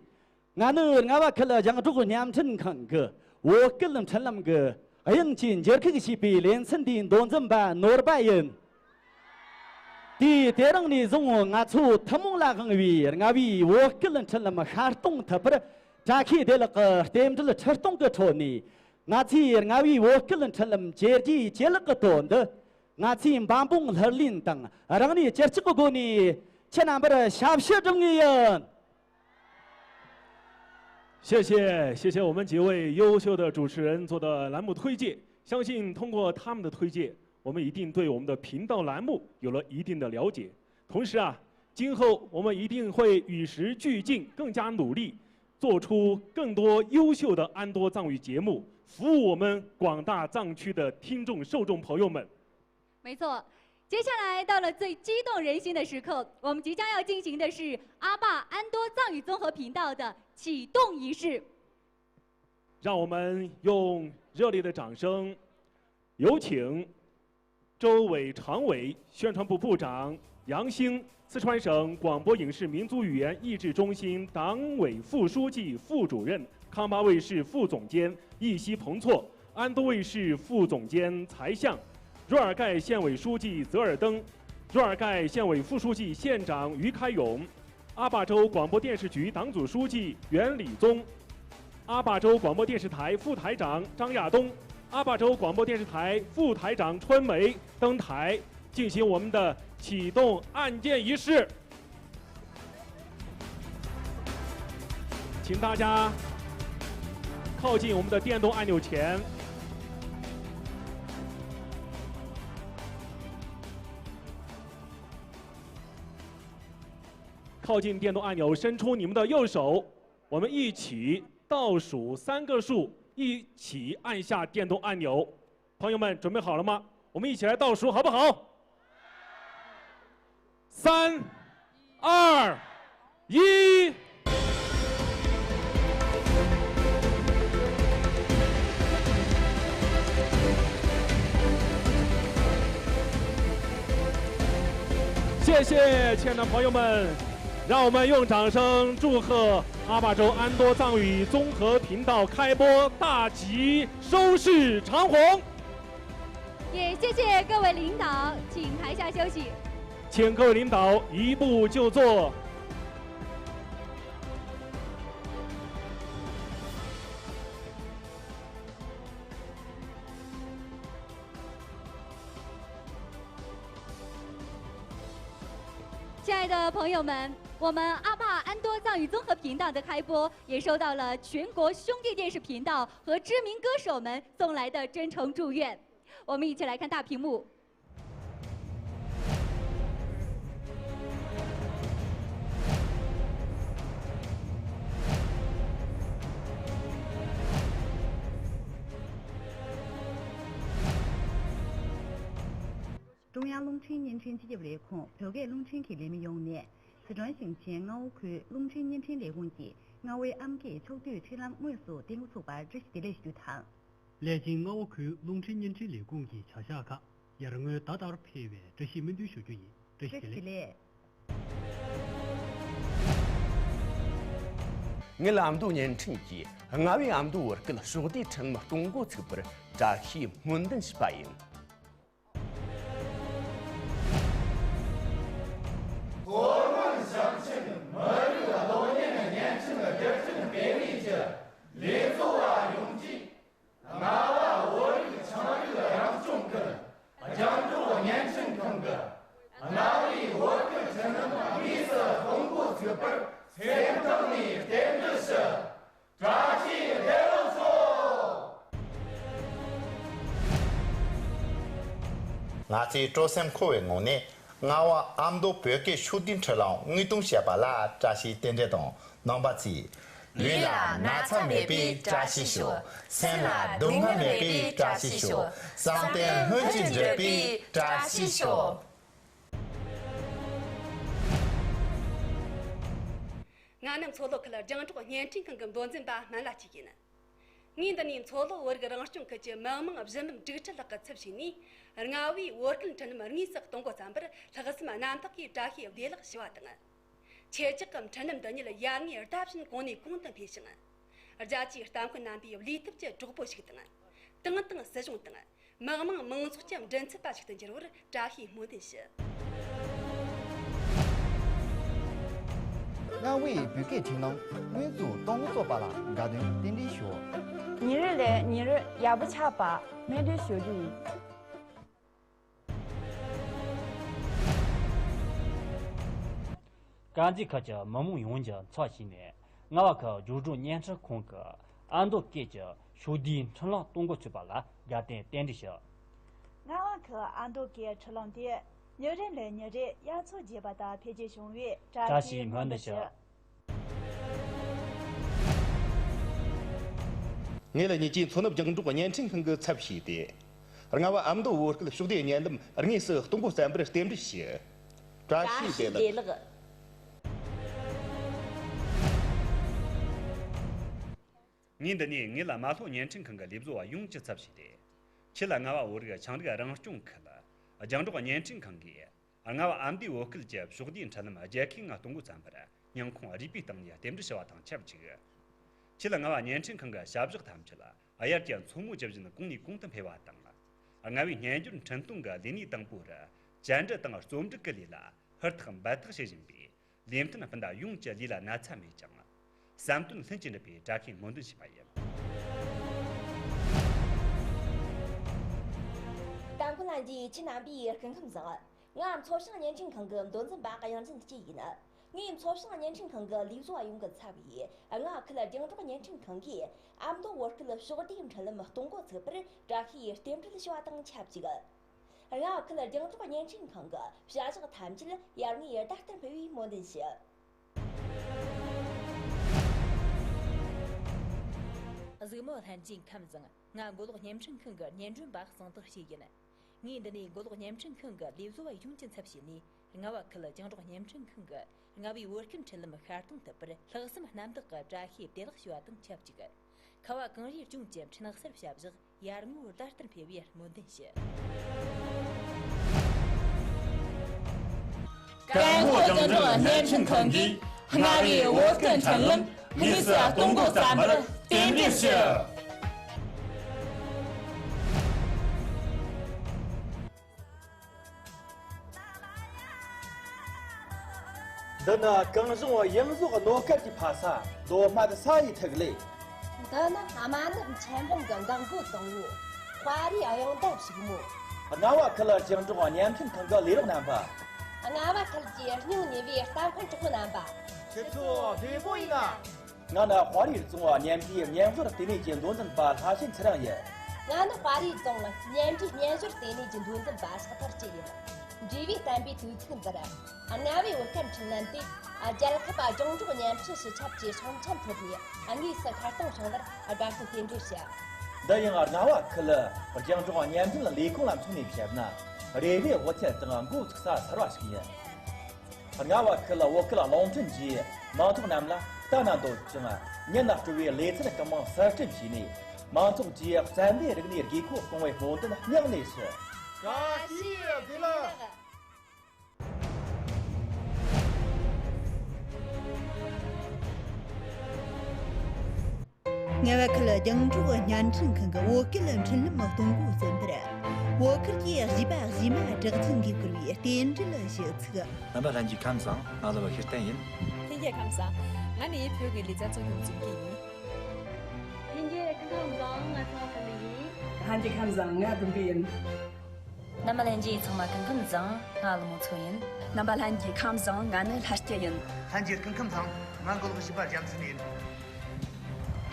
ང་ནི་རྔ་བ་ཁུལ་རྒྱང་སྒྲོག་བརྙན་འཕྲིན་ཁང་གི་བོད་སྐད་འཕྲིན་ལམ་གྱི་དབྱངས་ཀྱི་འགྱུར་ཁུག་ཞེས་པའི་ལེ་ཚན་འདིའི་མདོ་འཛིན་པ་ནོར་བུ་ཡིན། དུས་དེ་རིང་ནས་བཟུང་ང་ཚོ་ཐུན་མོང་ལ་དབང་བའི་རྔ་བའི་བོད་སྐད་འཕྲིན་ལམ་ཤར་གཏོང་ཐུབ་པར། བཀྲ་ཤིས་བདེ་ལེགས་ཀྱི་རྟེན་འབྲེལ་ཁྲི་སྟོང་གི་ཁྲོད་ནས། ང་ཚོས་རྔ་བའི་བོད་སྐད་འཕྲིན་ལམ་བཅོས་སྒྱུར་བྱེད་ལུགས་ཀྱི་དོན་དུ། ང་ཚོས་འབད་འབུངས་ལྷུར་ལེན་དང་རང་ནུས་ཅི་ལྕོགས་ཀྱི་སྒོ་ནས་ཁྱེད་རྣམ་པར་ཞབས་ཕྱི་སྒྲུབ་ངེས་ཡིན། 谢谢，谢谢我们几位优秀的主持人做的栏目推介。相信通过他们的推介，我们一定对我们的频道栏目有了一定的了解。同时啊，今后我们一定会与时俱进，更加努力，做出更多优秀的安多藏语节目，服务我们广大藏区的听众受众朋友们。没错，接下来到了最激动人心的时刻，我们即将要进行的是阿爸安多藏语综合频道的启动仪式。让我们用热烈的掌声，有请周伟常委、宣传部部长杨兴，四川省广播影视民族语言译制中心党委副书记、副主任，康巴卫视副总监易西彭措，安多卫视副总监柴相，若尔盖县委书记泽尔登，若尔盖县委副书记、县长于开勇。阿坝州广播电视局党组书记袁礼宗，阿坝州广播电视台副台长张亚东，阿坝州广播电视台副台长春梅登台，进行我们的启动按键仪式。请大家靠近我们的电动按钮前。靠近电动按钮，伸出你们的右手，我们一起倒数三个数，一起按下电动按钮。朋友们，准备好了吗？我们一起来倒数，好不好？三、二、一。 谢谢，亲爱的朋友们，让我们用掌声祝贺阿坝州安多藏语综合频道开播大吉，收视长虹。也谢谢各位领导，请台下休息。请各位领导移步就座。 亲爱的朋友们，我们阿坝安多藏语综合频道的开播也受到了全国兄弟电视频道和知名歌手们送来的真诚祝愿。我们一起来看大屏幕。 ཀྲུང་དབྱང་རླུང་འཕྲིན་བརྙན་འཕྲིན་སྤྱི་ཁྱབ་ལས་ཁུངས་བོད་སྐད་རླུང་འཕྲིན་གྱི་ལས་མི་ཡོངས་ནས་སི་ཁྲོན་ཞིང་ཆེན་རྔ་བ་ཁུལ་རླུང་འཕྲིན་བརྙན་འཕྲིན་ལས་ཁུངས་ཀྱི་རྔ་བའི་ཨམ་སྐད་ཕྱོགས་བསྡུས་འཕྲིན་ལམ་དངོས་སུ་གཏན་འགོ་ཚུགས་པར་བཀྲ་ཤིས་བདེ་ལེགས་ཞུ་རྒྱུ་དང་། ལས་ཅན་རྔ་བ་ཁུལ་རླུང་འཕྲིན་བརྙན་འཕྲིན་ལས་ཁུངས་ཀྱི་བྱ་གཞག་ཁག་ཡར་ངོའི་ཟླ་ལྟར་འཕེལ་བའི་བཀྲ་ཤིས་སྨོན་འདུན་ཞུ་རྒྱུ་ཡིན། བཀྲ་ཤིས་བདེ་ལེགས། ངེད་ཨ་མདོ་བརྙན་འཕྲིན་གྱིས་རྔ་བའི་ཨ་མདོ་བོད་སྐད་ཕྱོགས་བསྡུས་འཕྲིན་ལམ་གཏོང་འགོ་ཚུགས་པར་བཀྲ་ཤིས་སྨོན་འདུན་ཞུས་པ་ཡིན། མཐོ་སྒང་ཞིང་ཆེན་མི་རིགས་གློག་བརྙན་བརྙན་འཕྲིན་སྒྲིག་ཁྲིམས་སྤེལ་ནུས་ཀྱི་ལས་བཟོ་བ་ཡོངས་ཀྱིས། རྔ་བ་བོད་རིགས་ཆའང་རིགས་རང་སྐྱོང་ཁུལ་རྒྱང་སྒྲོག་བརྙན་འཕྲིན་ཁང་གི་རྔ་བའི་བོད་སྐད་འཕྲིན་ལམ་དངོས་སུ་གཏོང་འགོ་ཚུགས་པར་སེམས་གཏིང་ནས་རྟེན་འབྲེལ་ཞུ། བཀྲ་ཤིས་བདེ་ལེགས་སོ། ང་ཚོས་སྤྲོ་སེམས་འཁོལ་བའི་ངང་ནས་རྔ་བ་ཨ་མདོ་བོད་སྐད་ཕྱོགས་བསྡུས་འཕྲིན་ལམ་དངོས་གཏོང་བྱས་པ་ལ་བཀྲ་ཤིས་རྟེན་འབྲེལ་དང་རྣམ་པ་ཚོས། ལུས་ལ་ན་ཚ་མེད་པའི་བཀྲ་ཤིས་ཤོག་སེམས་ལ་སྡུག་བསྔལ་མེད་པའི་བཀྲ་ཤིས་ཤོག་བསམ་དོན་སྔོན་གྱི་འགྲུབ་པའི་བཀྲ་ཤིས་ཤོག་ང་ནི་མཚོ་ལྷོ་ཁུལ་རྒྱང་སྒྲོག་བརྙན་འཕྲིན་ཁང་གི་མདོ་འཛིན་པ་སྨན་བླ་གཅིག་ཡིན། ངས་འདི་ནས་མཚོ་ལྷོ་བོད་རིགས་རང་སྐྱོང་ཁུལ་གྱི་མི་དམངས་གཞོན་ནུ་འབྲུག་ཁྲི་ལགས་ཀྱི་ཚབ་བྱས་ནས། རྔ་བའི་བོད་སྐད་འཕྲིན་ལམ་དངོས་སུ་གཏོང་འགོ་བརྩམས་པར་ལྷག་བསམ་རྣམ་དག་གིས་བཀྲ་ཤིས་བདེ་ལེགས་ཞུ་བ་དང་། ཁྱེད་ཅག་གི་འཕྲིན་ལམ་འདི་ཉིད་ཡར་ངོའི་ཟླ་བཞིན་གོང་ནས་གོང་དུ་འཕེལ་ཞིང་། རྒྱ་ཆེའི་གཏམ་དཔེ་རྣམ་པའི་བློས་ཐུབ་ཀྱི་གྲོགས་པོ་ཞིག་དང་། ཏང་དང་སྲིད་གཞུང་དང་། མི་དམངས་མང་ཚོགས་ཀྱི་མགྲིན་ཚབ་པ་ཞིག་ཏུ་འགྱུར་བར་བཀྲ་ཤིས་སྨོན་འདུན་ཞུ། རྔ་བའི་བོད་སྐད་འཕྲིན་ལམ་དངོས་སུ་གཏོང་འགོ་ཚུགས་པ་ལ་དགའ་སྟོན་རྟེན་འབྲེལ་ཞུ། ཉིན་རེ་ལས་ཉིན་རེ་ཡག་པོ་ཆགས་པ་སྨོན་འདུན་ཞུ་རྒྱུ་ཡིན། དཀར་མཛེས་ཁུལ་གྱི་མི་དམངས་ཡོངས་ཀྱི་ཚབ་བྱས་ནས་རྔ་བ་ཁུལ་རྒྱང་སྒྲོག་བརྙན་འཕྲིན་ཁང་གི་ཨ་མདོ་སྐད་ཀྱི་ཕྱོགས་བསྡུས་འཕྲིན་ལམ་གཏོང་འགོ་ཚུགས་པ་ལ་དགའ་སྟོན་རྟེན་འབྲེལ་ཞུ། རྔ་བ་ཁུལ་ཨ་མདོ་སྐད་འཕྲིན་ལམ་དེ་ ཉིན་རེ་ལས་ཉིན་རེ་དབྱར་མཚོ་རྒྱས་པ་དང་འཕེལ་རྒྱས་བྱུང་བས་བཀྲ་ཤིས་སྨོན་འདུན་ཞུ། ངེད་ལ་ཉིད་ཀྱིས་མཚོ་ནུབ་རྒྱང་སྒྲོག་བརྙན་འཕྲིན་ཁང་གི་ཚབ་བྱས་ཏེ། རྔ་བ་ཨ་མདོ་བོད་སྐད་ཕྱོགས་བསྡུས་བརྙན་ལམ་དངོས་སུ་གཏོང་སྒོ་བརྩམས་པར་རྟེན་འབྲེལ་ཞུ། བཀྲ་ཤིས་བདེ་ལེགས། ངས་འདི་ནས་ངེད་ལ་རྨ་ལྷོ་བརྙན་འཕྲིན་ཁང་གི་ལས་བཟོ་བ་ཡོངས་ཀྱི་ཚབ་བྱས་ཏེ། ཁྱེད་ལ་རྔ་བ་བོད་རིགས་ཆའང་རིགས་རང་སྐྱོང་ཁུལ་རྒྱང་སྒྲོག་བརྙན་འཕྲིན་ཁང་གིས། རྔ་བ་ཨ་མདོའི་བོད་སྐད་ཀྱི་ཕྱོགས་བསྡུས་འཕྲིན་ལམ་རྒྱལ་ཁའི་ངང་གཏོང་སྒོ་བརྩམས་པར་སྙིང་ཁོང་རུས་པའི་གཏིང་ནས་རྟེན་འབྲེལ་ཞུ་བ་དང་ཆབས་ཅིག། ཁྱེད་ལ་རྔ་བ་བརྙན་འཕྲིན་ཁང་གི་བྱ་བཞག་ཐམས་ཅད་དབྱར་གྱི་མཚོ་མོ་ཇི་བཞིན་གོང་ནས་གོང་དུ་འཕེལ་བ་དང་། རྔ་བའི་སྨྱན་སྦྱོར་འཕྲིན་གཏོང་གི་ལས་གནས་དང་པོར་བཅར་འདྲི་དང་རྩོམ་སྒྲིག་གི་ལས་ལ་ཧུར་ཐག་འབད་ཐག་བྱེད་བཞིན་པའི་ལས་མཐུན་སྤུན་ཟླ་ཡོངས་ཀྱི་ལས་ལ་ན་ཚ་མེད་ཅིང་། བསམ་དོན་ལྷུན་གྱིས་འགྲུབ་པའི་བཀྲ་ཤིས་སྨོན་འདུན་ཞུས་པ་ཡིན། ཏན་ཀུ་ལན་གྱི་ཁྱེད་རྣམ་པའི་སྐུ་ཁམས་བཟང་། ང་མཚོ་བྱང་བརྙན་འཕྲིན་ཁང་གི་མདོ་འཛིན་པ་གཡང་འཛིན་སྐྱིད་ཡིན། ངས་མཚོ་བྱང་བརྙན་འཕྲིན་ཁང་གི་ལས་བཟོ་བ་ཡོངས་ཀྱི་ཚབ་བྱས་རྔ་བ་ཁུལ་རྒྱང་སྒྲོག་བརྙན་འཕྲིན་ཁང་གིས་ཨ་མདོ་བོད་སྐད་ཕྱོགས་བསྡུས་འཕྲིན་ལམ་གཏོང་འགོ་ཚུགས་པར་བཀྲ་ཤིས་རྟེན་འབྲེལ་ཞུ་བ་དང་ཆབས་ཅིག། རྔ་བ་ཁུལ་རྒྱང་སྒྲོག་བརྙན་འཕྲིན་ཁང་གི་བྱ་གཞག་ཐམས་ཅད་ཡར་ངོའི་ཟླ་ལྟར་འཕེལ་བའི་སྨོན་འདུན་ཞུ། གཟིགས་མོ་ལྷན་རྒྱས་ཁམས་བཟང་། ང་མགོ་ལོག་བརྙན་འཕྲིན་ཁང་གི་སྙན་སྒྲོན་པ་གཙང་ཐར་སྐྱིད་ཡིན། ངས་འདི་ནས་མགོ་ལོག་བརྙན་འཕྲིན་ཁང་གི་ལས་བཟོ་བ་ཡོངས་ཀྱི་ཚབ་བྱས་ནས། རྔ་བ་ཁུལ་རྒྱང་སྒྲོག་བརྙན་འཕྲིན་ཁང་གི་རྔ་བའི་བོད་སྐད་འཕྲིན་ལམ་ཤར་གཏོང་ཐུབ་པར་ལྷག་བསམ་རྣམ་དག་གི་བཀྲ་ཤིས་བདེ་ལེགས་ཞུ་བ་དང་ཆབས་ཅིག། ཁ་བ་གངས་རིའི་ལྗོངས་ཀྱི་འཕྲིན་གསར་བྱ་གཞག་ཡར་ངོའི་ཟླ་ལྟར་འཕེལ་བའི་སྨོན་འདུན་ཞུ། ཀན་ལྷོ་རྒྱང་སྒྲོག་བརྙན་འཕྲིན་ཁང་གིས་རྔ་བའི་བོད་སྐད་འཕྲིན་ལམ་དངོས་སུ་གཏོང་སྒོ་བརྩམས་པར་རྟེན་འབྲེལ་ཞུ། འདི་ནི་གངས་ལྗོངས་གཡང་ཟོག་གནོད་སྐལ་གྱི་ཕ་ས་མདོ་སྨད་ས་ཡི་ཐིག་ལེ། འདི་ནི་རྨ་ནུབ་མཆན་སྦོམ་གྱི་འགག་སྒོ་དང་པོ། དཔའ་རིས་གཡང་ཟླ་ཕྱུག་མོ། རྔ་བ་ཁུལ་རྒྱང་སྒྲོག་བརྙན་འཕྲིན་ཁང་གི་ལས་རོགས་རྣམ་པ། རྔ་བ་ཁུལ་གྱི་སྙིང་ཉེ་བའི་རྟ་མཁན་གྲོགས་པོ་རྣམ་པ། ཁྱེད་ཚོ་བདེ་པོ་ཡིན་ན། ང་ནི་དཔའ་རིས་རྫོང་བརྙན་འཕྲིན་སྙན་ཞོར་ལྟེ་གནས་ཀྱི་མདོ་འཛིན་པ་ལྷ་ཆེན་ཚེ་རིང་ཡིན། ང་ནི་དཔའ་རིས་རྫོང་བརྙན་འཕྲིན་སྙན་ཞོར་ལྟེ་གནས་ཀྱི་མདོ་འཛིན་པ་ཕྱག་ཐར་སྐྱིད་ཡིན། འབྲེལ་བའི་བསྟན་པའི་དུས་ཚིགས་འདིར། རྔ་བའི་བོད་སྐད་འཕྲིན་ལམ་དེ་རྒྱལ་ཁབ་རྒྱང་སྒྲོག་བརྙན་འཕྲིན་སྤྱི་ཁྱབ་ཀྱི་སྲུང་བརྩི་ཐོབ་ནས་དངོས་སུ་ཤར་གཏོང་བྱུང་བར་དགའ་བསུ་རྟེན་འབྲེལ་ཞུ། འདི་ཡང་རྔ་བ་ཁུལ་རྒྱང་སྒྲོག་བརྙན་འཕྲིན་ལས་ཁུངས་ལ་མཚོན་ནས་བཤད་ན། རེ་བའི་དབུ་ཐད་དང་འགོ་ཚུགས་ས་གསར་བ་ཞིག་ཡིན། རྔ་བ་ཁུལ་བོད་སྐད་རླུང་འཕྲིན་གྱིས་མང་ཚོགས་རྣམས་ལ་ལྟ་ན་འདོད་ཅིང་ཉན་ན་སྤྲོ་བའི་ལེ་ཚན་གང་མང་གསར་སྐྲུན་བྱས་ནས། མང་ཚོགས་ཀྱིས་བཙན་པོའི་རིག་གནས་དགོས་མཁོ་སྐོང་བའི་སྨོན་འདུན་སྙིང་ནས་ཞུ། བཀྲ་ཤིས་བདེ་ལེགས། རྔ་བ་ཁུལ་རྒྱང་སྒྲོག་བརྙན་འཕྲིན་ཁང་གི་བོད་སྐད་འཕྲིན་ལམ་གཏོང་སྒོ་བརྩམས་པར། བོད་ཁུལ་གྱི་གཞས་པ་གཞས་མ་གྲགས་ཅན་གྱིས་བསྐུལ་བའི་རྟེན་འབྲེལ་ཞུ་ཚིག། རྣམ་པ་ལྷན་རྒྱས་ཁམས་བཟང་། ང་ལ་བ་ཤེར་བསྟན་ཡིན། ལྷན་རྒྱས་ཁམས་བཟང་། ང་ནི་བོད་ཀྱི་ལེ་ཚན་གཙོ་སྐྱོང་བྱེད་མཁན་ཡིན། ལྷན་རྒྱས་ཁམས་བཟང་། ང་ཚང་བསམ་ཡིན། ལྷན་རྒྱས་ཁམས་བཟང་། ང་དུམ་བུ་ཡིན། རྣམ་པ་ལྷན་རྒྱས་ཚང་མ་སྐུ་ཁམས་བཟང་། ང་ཀླུ་མོ་མཚོ་ཡིན། རྣམ་པ་ལྷན་རྒྱས་ཁམས་བཟང་། ང་ནི་ལྷ་སྐྱིད་ཡིན། ལྷན་རྒྱས་སྐུ་ཁམས་བཟང་། ང་མགོ་ལོག་བྱིས་པ་རྒྱལ་མཚན་ཡིན།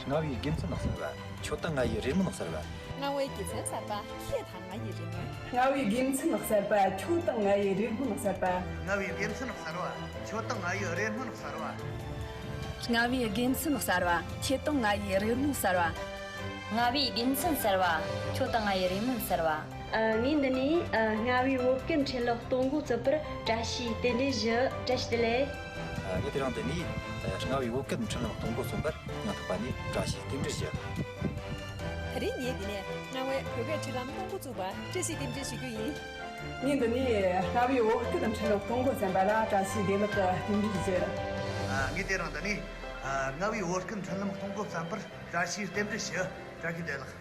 རྔ་བའི་དགེ་མཚན་གསར་བ། ཁྱོད་དང་ང་ཡི་རེ་སྨོན་གསར་བ། རྔ་བའི་དགེ་མཚན་གསར་བ། ཁྱེད་དང་ང་ཡི་རེ་སྨོན། རྔ་བའི་དགེ་མཚན་གསར་བ། ཁྱོད་དང་ང་ཡི་རེ་སྨོན་གསར་བ། རྔ་བའི་དགེ་མཚན་གསར་བ། ཁྱོད་དང་ང་ཡི་རེ་སྨོན་གསར་བ། རྔ་བའི་དགེ་མཚན་གསར་བ། ཁྱེད་དང་ང་ཡི་རེ་སྨོན་གསར་བ། རྔ་བའི་དགེ་མཚན་གསར་བ། ཁྱོད་དང་ང་ཡི་རེ་སྨོན་གསར་བ། ཨ། ངས་འདི་ནས་ཨ། རྔ་བའི་བོད་སྐད་འཕྲིན་ལམ་གཏོང་འགོ་བཙུགས་པར་བཀྲ་ཤིས་རྟེན་འབྲེལ་ཞུ། བཀྲ་ཤིས་བདེ་ལེགས། ཨ། ངས་དེ་རིང་འདི་ནས་ཨ། རྔ་བའི་བོད་སྐད་འཕྲིན་ལམ་གཏོང་འགོ་བཙུགས་པར་སྙིང་ཐག་པ་ནས་བཀྲ་ཤིས་རྟེན་འབྲེལ་ཞུ། དེ་རིང་ངས་འདི་ནས་རྔ་བའི་བོད་སྐད་འཕྲིན་ལམ་གཏོང་འགོ་བཙུགས་པར་བཀྲ་ཤིས་རྟེན་འབྲེལ་ཞུ་རྒྱུ་ཡིན། ངས་འདི་ནས་རྔ་བའི་བོད་སྐད་འཕྲིན་ལམ་གཏོང་འགོ་བརྩམས་པ་ལ་བཀྲ་ཤིས་བདེ་ལེགས་ཀྱི་རྟེན་འབྲེལ་ཞུ། ཨ། ངས་དེ་རིང་འདི་ནས་ཨ། རྔ་བའི་བོད་སྐད་འཕྲིན་ལམ་གཏོང་འགོ་བརྩམས་པར་བཀྲ་ཤིས་རྟེན་འབྲེལ་ཞུ། བཀྲ་ཤིས་བདེ་ལེགས།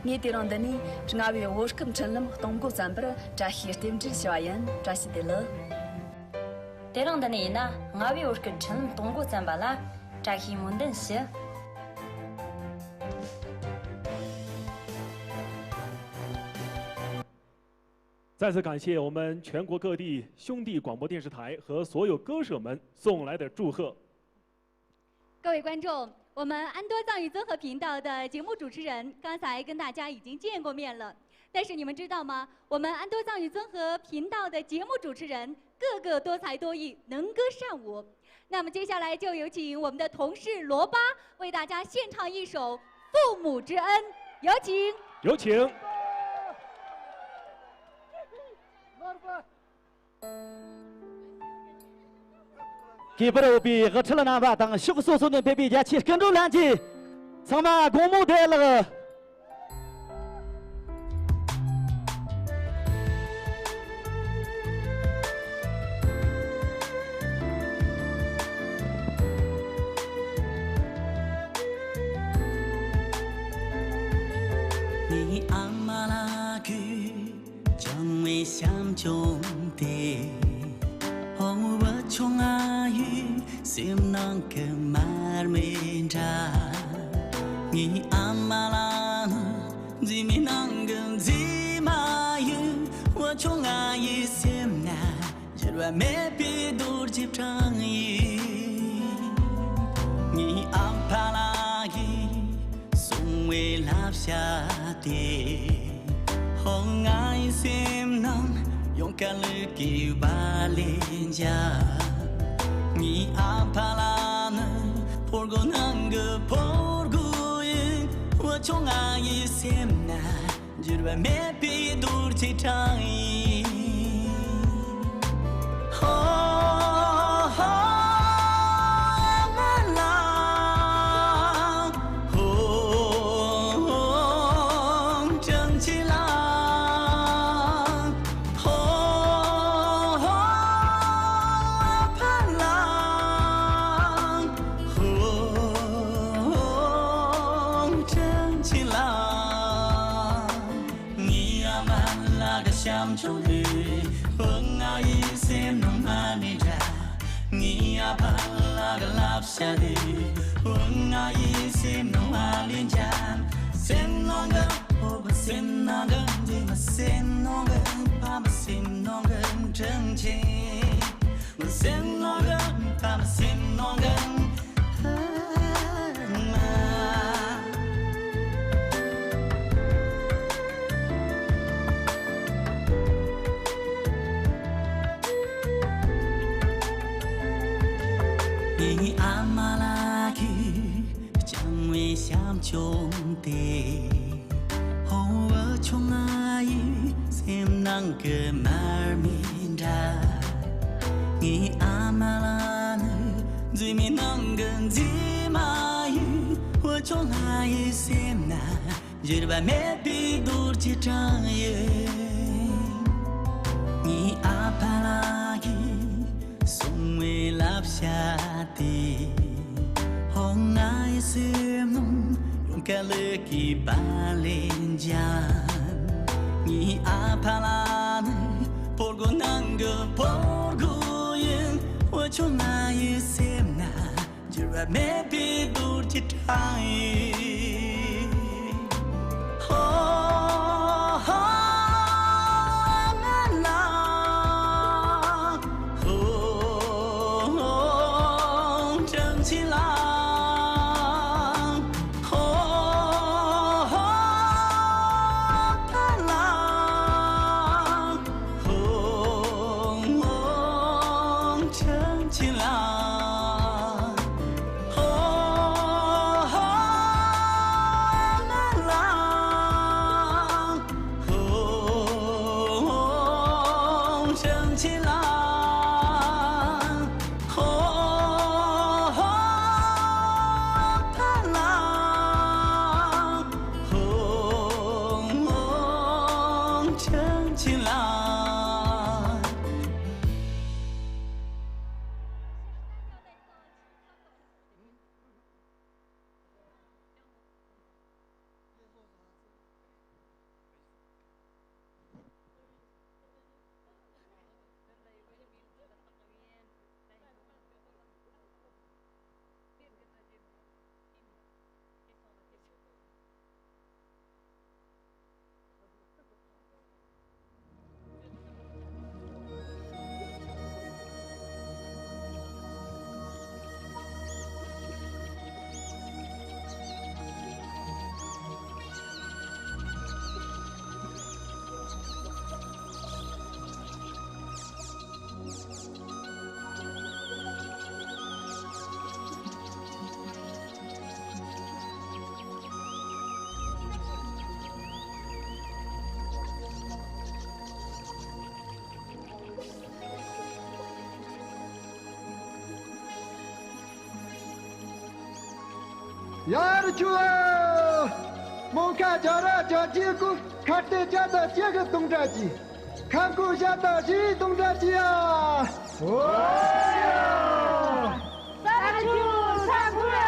ངས་དེ་རིང་འདི་ནས་རྔ་བའི་བོད་སྐད་འཕྲིན་ལམ་གཏོང་འགོ་བརྩམས་པར་བཀྲ་ཤིས་རྟེན་འབྲེལ་ཞུ་བ་ཡིན། བཀྲ་ཤིས་བདེ་ལེགས། དེ་རིང་འདི་ནས་ཡིན་ན་རྔ་བའི་བོད་སྐད་འཕྲིན་ལམ་གཏོང་འགོ་བརྩམས་པ་ལ་བཀྲ་ཤིས་སྨོན་འདུན་ཞུ། 再次感谢我们全国各地兄弟广播电视台和所有歌手们送来的祝贺。各位观众，我们安多藏语综合频道的节目主持人刚才跟大家已经见过面了，但是你们知道吗？我们安多藏语综合频道的节目主持人个个多才多艺，能歌善舞。那么接下来就有请我们的同事罗巴为大家献唱一首《父母之恩》，有请。有请。 གུས་པར་འོས་པའི་དབུ་ཁྲིད་རྣམ་པ་དང་ཕྱོགས་སོ་སོ་ནས་ཕེབས་པའི་རྒྱ་ཆེའི་སྐུ་མགྲོན་ལྷན་རྒྱས། ཚང་མ་དགོང་མོ་བདེ་ལེགས། ངའི་ཨ་མ་ལགས་ཀྱིས་བཅངས་པའི་བྱམས་སྐྱོང་དེ། ཧོ། བུ་ཆུང་ང་ཡི་སེམས་ནང་གི་མར་མེ་འདྲ། ངའི་ཨ་མ་ལགས་ནི་མཛེས་མའི་ནང་གི་མཛེས་མ་ཡིན། བུ་ཆུང་ང་ཡི་སེམས་ན་འགྱུར་བ་མེད་པའི་རྡོ་རྗེ་འཕྲང་ཡིན། ངའི་ཨ་ཕ་ལགས་ཀྱིས་གསུངས་པའི་བསླབ་བྱ་དེ། ཧོ། ངའི་སེམས་ནང་ཡོངས་ག་ལུས་ཀྱི་བ་ལེ་འཇགས། ངའི་ཨ་ཕ་ལགས་ནི་ཕོ་རྒོད་ནང་གི་ཕོ་རྒོད་ཡིན། བུ་ཆུང་ང་ཡི་སེམས་ན་འགྱུར་བ་མེད་པའི་རྡོ་རྗེ་འཕྲང་ཡིན། ཧོ། ཧོ། ཨ་མ་ལགས། ཧོ། བཀྲ་ཤིས་ལགས། ཧོ། ཧོ། ཨ་ཕ་ལགས། ཧོ། བཀྲ་ཤིས་ལགས། ངའི་ཨ་མ་ལགས་ཀྱི་བྱམས་སྐྱོང་དེ། ཧོ། ང་ཡི་སེམས་ནང་མར་མེ་འདྲ། ངའི་ཨ་ཕ་ལགས་ཀྱི་བསླབ་བྱ་དེ། ཧོ། ང་ཡི་སེམས་ནང་བ་ལེ་འཇགས། སེམས་ནང་གི་ཕོ་རྒོད། སེམས་ནང་གི་མཛེས་མ། སེམས་ནང་གི་ཕ་མ། སེམས་ནང་གི་དྲིན་ཆེན། སེམས་ནང་གི་ཕ་མ། སེམས་ནང་གི་ཨ་མ། ངའི་ཨ་མ་ལགས་ཀྱིས་བཅངས་པའི་བྱམས་སྐྱོང་དེ། ཧོ། བུ་ཆུང་ང་ཡི་སེམས་ནང་གི་མར་མེ་འདྲ། ངའི་ཨ་མ་ལགས་ནི་མཛེས་མའི་ནང་གི་མཛེས་མ་ཡིན། བུ་ཆུང་ང་ཡི་སེམས་ན་འགྱུར་བ་མེད་པའི་རྡོ་རྗེ་འཕྲང་ཡིན། ངའི་ཨ་ཕ་ལགས་ཀྱིས་གསུངས་པའི་བསླབ་བྱ་དེ། ཧོ། ངའི་སེམས་ནང་ཡོངས་ག་ལུས་ཀྱི་བ་ལེ་འཇགས། ངའི་ཨ་ཕ་ལགས་ནི་ཕོ་རྒོད་ནང་གི་ཕོ་རྒོད་ཡིན། བུ་ཆུང་ང་ཡི་སེམས་ན་འགྱུར་བ་མེད་པའི་རྡོ་རྗེ་འཕྲང་ཡིན། ཧོ། ཧོ། ཨ་མ་ལགས། ཧོ། བཀྲ་ཤིས་ལགས། ཧོ། ཨ་ཕ་ལགས། ཧོ། བཀྲ་ཤིས་ལགས། ཧོ། ཧོ། ཨ་མ་ལགས། ཧོ། བཀྲ་ཤིས་ལགས། ཧོ། ཧོ། ཨ་ཕ་ལགས། ཧོ། བཀྲ་ཤིས་ལགས། ཡར་ཆུ་ཨ། རྨོངས་ཁ་རྒྱ་ར་རྒྱ་རྗེ་ཀུ་ཁ་གཏད་རྒྱ་དང་རྒྱ་གི་དུང་སྒྲ་གྱིས། ཁ་མགོ་ཞྭ་དང་རི་དུང་སྒྲ་གྱིས་ཨ། ཨོ་ཡ། ས་ཆུ་ས་ཁུ་ར།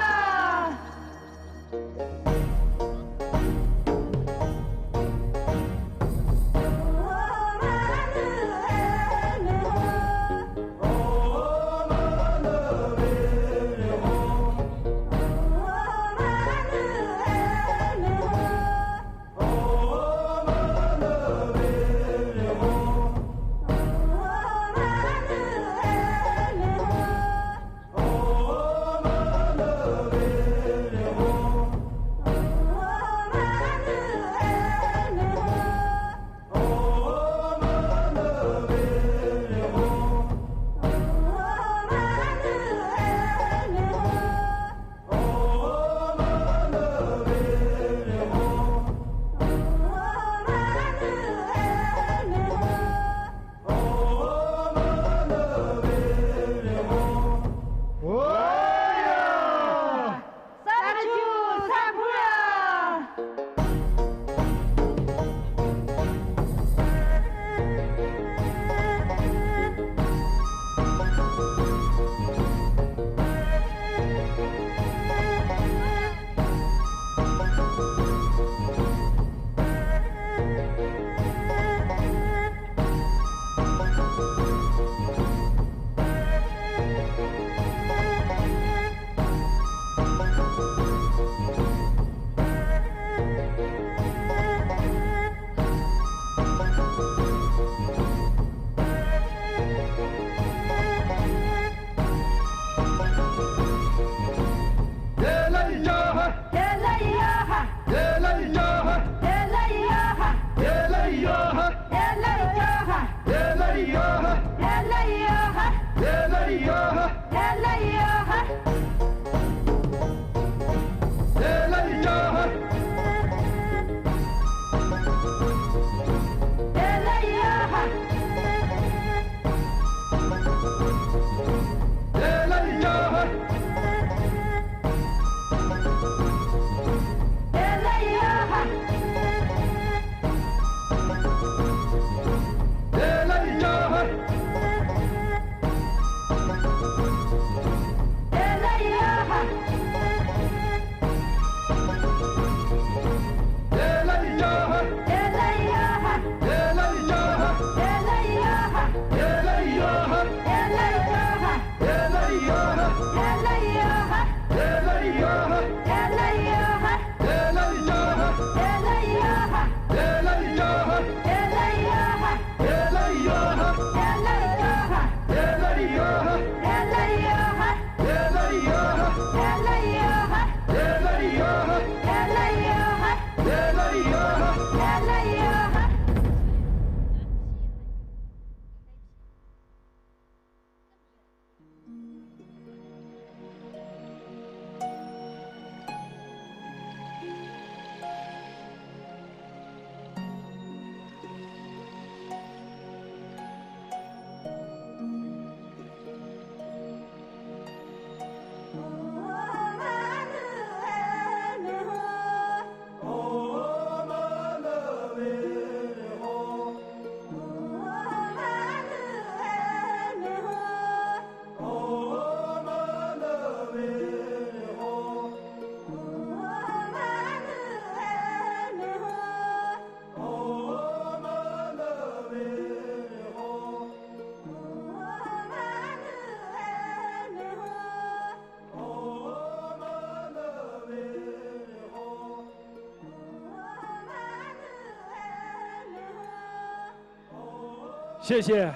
谢谢。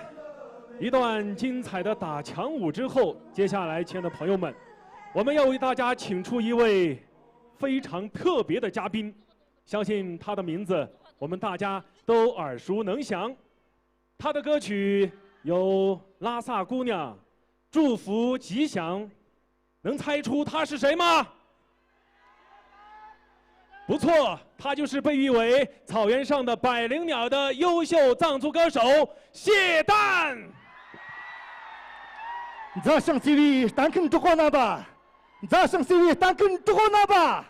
一段精彩的打墙舞之后，接下来，亲爱的朋友们，我们要为大家请出一位非常特别的嘉宾，相信他的名字我们大家都耳熟能详。他的歌曲有《拉萨姑娘》、《祝福吉祥》，能猜出他是谁吗？不错，他就是被誉为草原上的百灵鸟的优秀藏族歌手谢旦。མཛའ་ཞིང་བརྩེ་བའི་ལྟ་མཁན་གྲོགས་པོ་རྣམ་པ། མཛའ་ཞིང་བརྩེ་བའི་གཏན་འཁེལ་གྲོགས་པོ་རྣམ་པ།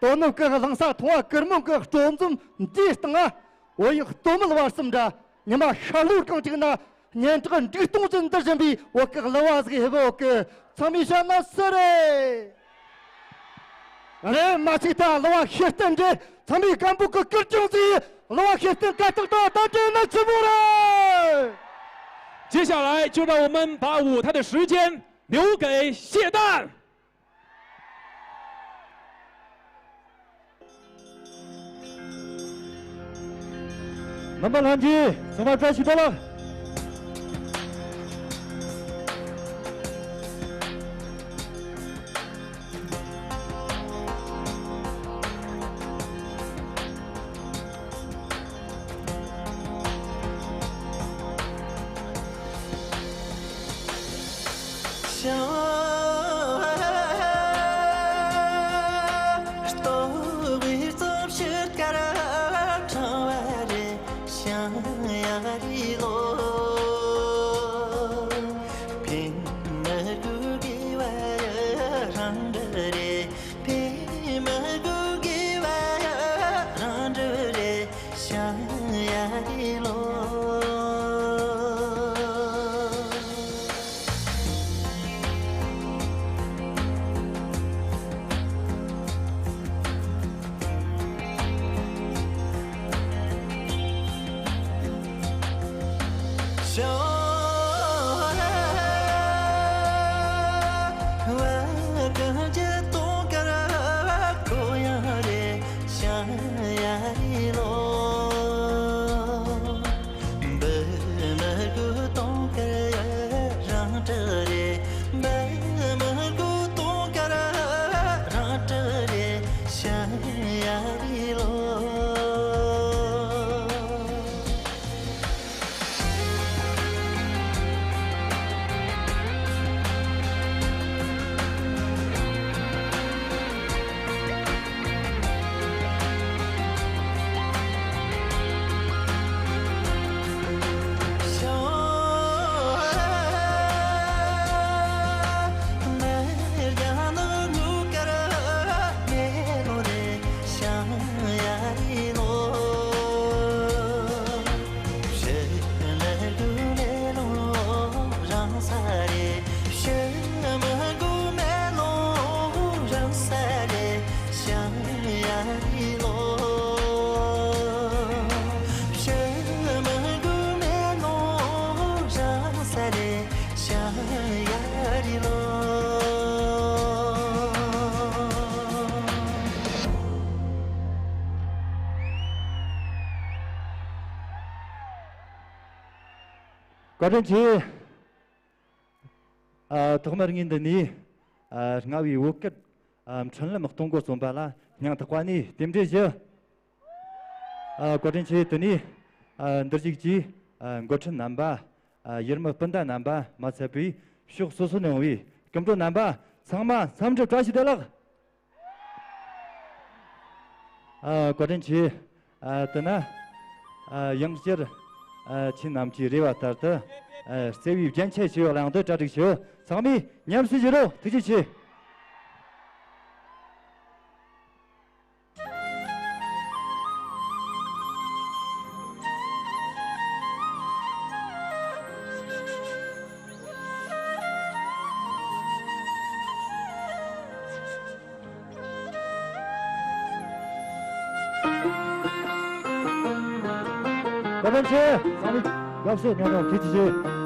དོ་ནུབ་ཀྱི་གླིང་ས་མཐོང་བ་གུར་མོ་གི་སྤྲོ་འཛུམ་འདིའི་སྟེང་ང་། བོད་ཡུལ་སྟོད་སྨད་བར་གསུམ་འདྲ། ཉི་མ་ཤར་ལྷོའི་སྒང་གཅིག་ན། སྙན་གྲགས་འབྲུག་སྟོང་ཅན་འདི་བཞིན་པའི་བོད་ཀྱི་གླུ་བ་ཟིག་ཧེ་བོད་ཀྱི་ཚང་མས་བཤད་ན་སུ་རེད། རེད་མ་ཅིག་ད་གླུ་བ་ཤེར་བསྟན་འདྲ། ཚང་མས་སྐད་འབོད་ཀྱི་སྐུལ་ཀྱང་ཟིག་གླུ་བ་ཤེར་བསྟན་སྐད་གྲགས་དང་རྟ་དྲེལ་ན་ཆི་མོ་རེད། 接下来就让我们把舞台的时间留给谢旦。 རྣམ་པ་ལྷན་རྒྱས་ཚང་མ་བཀྲ་ཤིས་བདེ་ལེགས། བཀའ་དྲིན་ཆེ། ཨ། ཐོག་མར་ངས་འདི་ནས། ཨ། རྔ་བའི་བོད་སྐད། ཨ། འཕྲིན་ལམ་གཏོང་སྒོ་རྩོམ་པ་ལ་སྙིང་ཐག་པ་ནས་རྟེན་འབྲེལ་ཞུ། ཨ། བཀའ་དྲིན་ཆེ། དེ་ནས། ཨ། འདིར་བཞུགས་ཀྱི། ཨ། འགོ་ཁྲིད་རྣམ་པ། ཨ། ཡུལ་མི་སྤུན་ཟླ་རྣམ་པ། མ་ཚད་པའི་ཕྱོགས་སོ་སོ་ནས་ཡོང་བའི་སྐུ་མགྲོན་རྣམ་པ་ཚང་མ་འཚམས་འདྲི་བཀྲ་ཤིས་བདེ་ལེགས། ཨ། བཀའ་དྲིན་ཆེ། ཨ། དེ་ན། ཨ། ཡང་བསྐྱར། ཨ། ཁྱེད་རྣམས་ཀྱིས་རེ་བ་ལྟར་དུ། ཨ། བརྩེ་བའི་རྒྱན་ཆ་ཞུ་བ་ལའང་དུ་གྲ་སྒྲིག་ཞུ། ཚང་མས་ཉམས་སུ་བཞེས་རོགས། ཐུགས་རྗེ་ཆེ། བཀའ་དྲིན་ཆེ། ཚང་མས་དགའ་བསུ་མཉམ་རུབ་ཐུགས་རྗེ་ཆེ།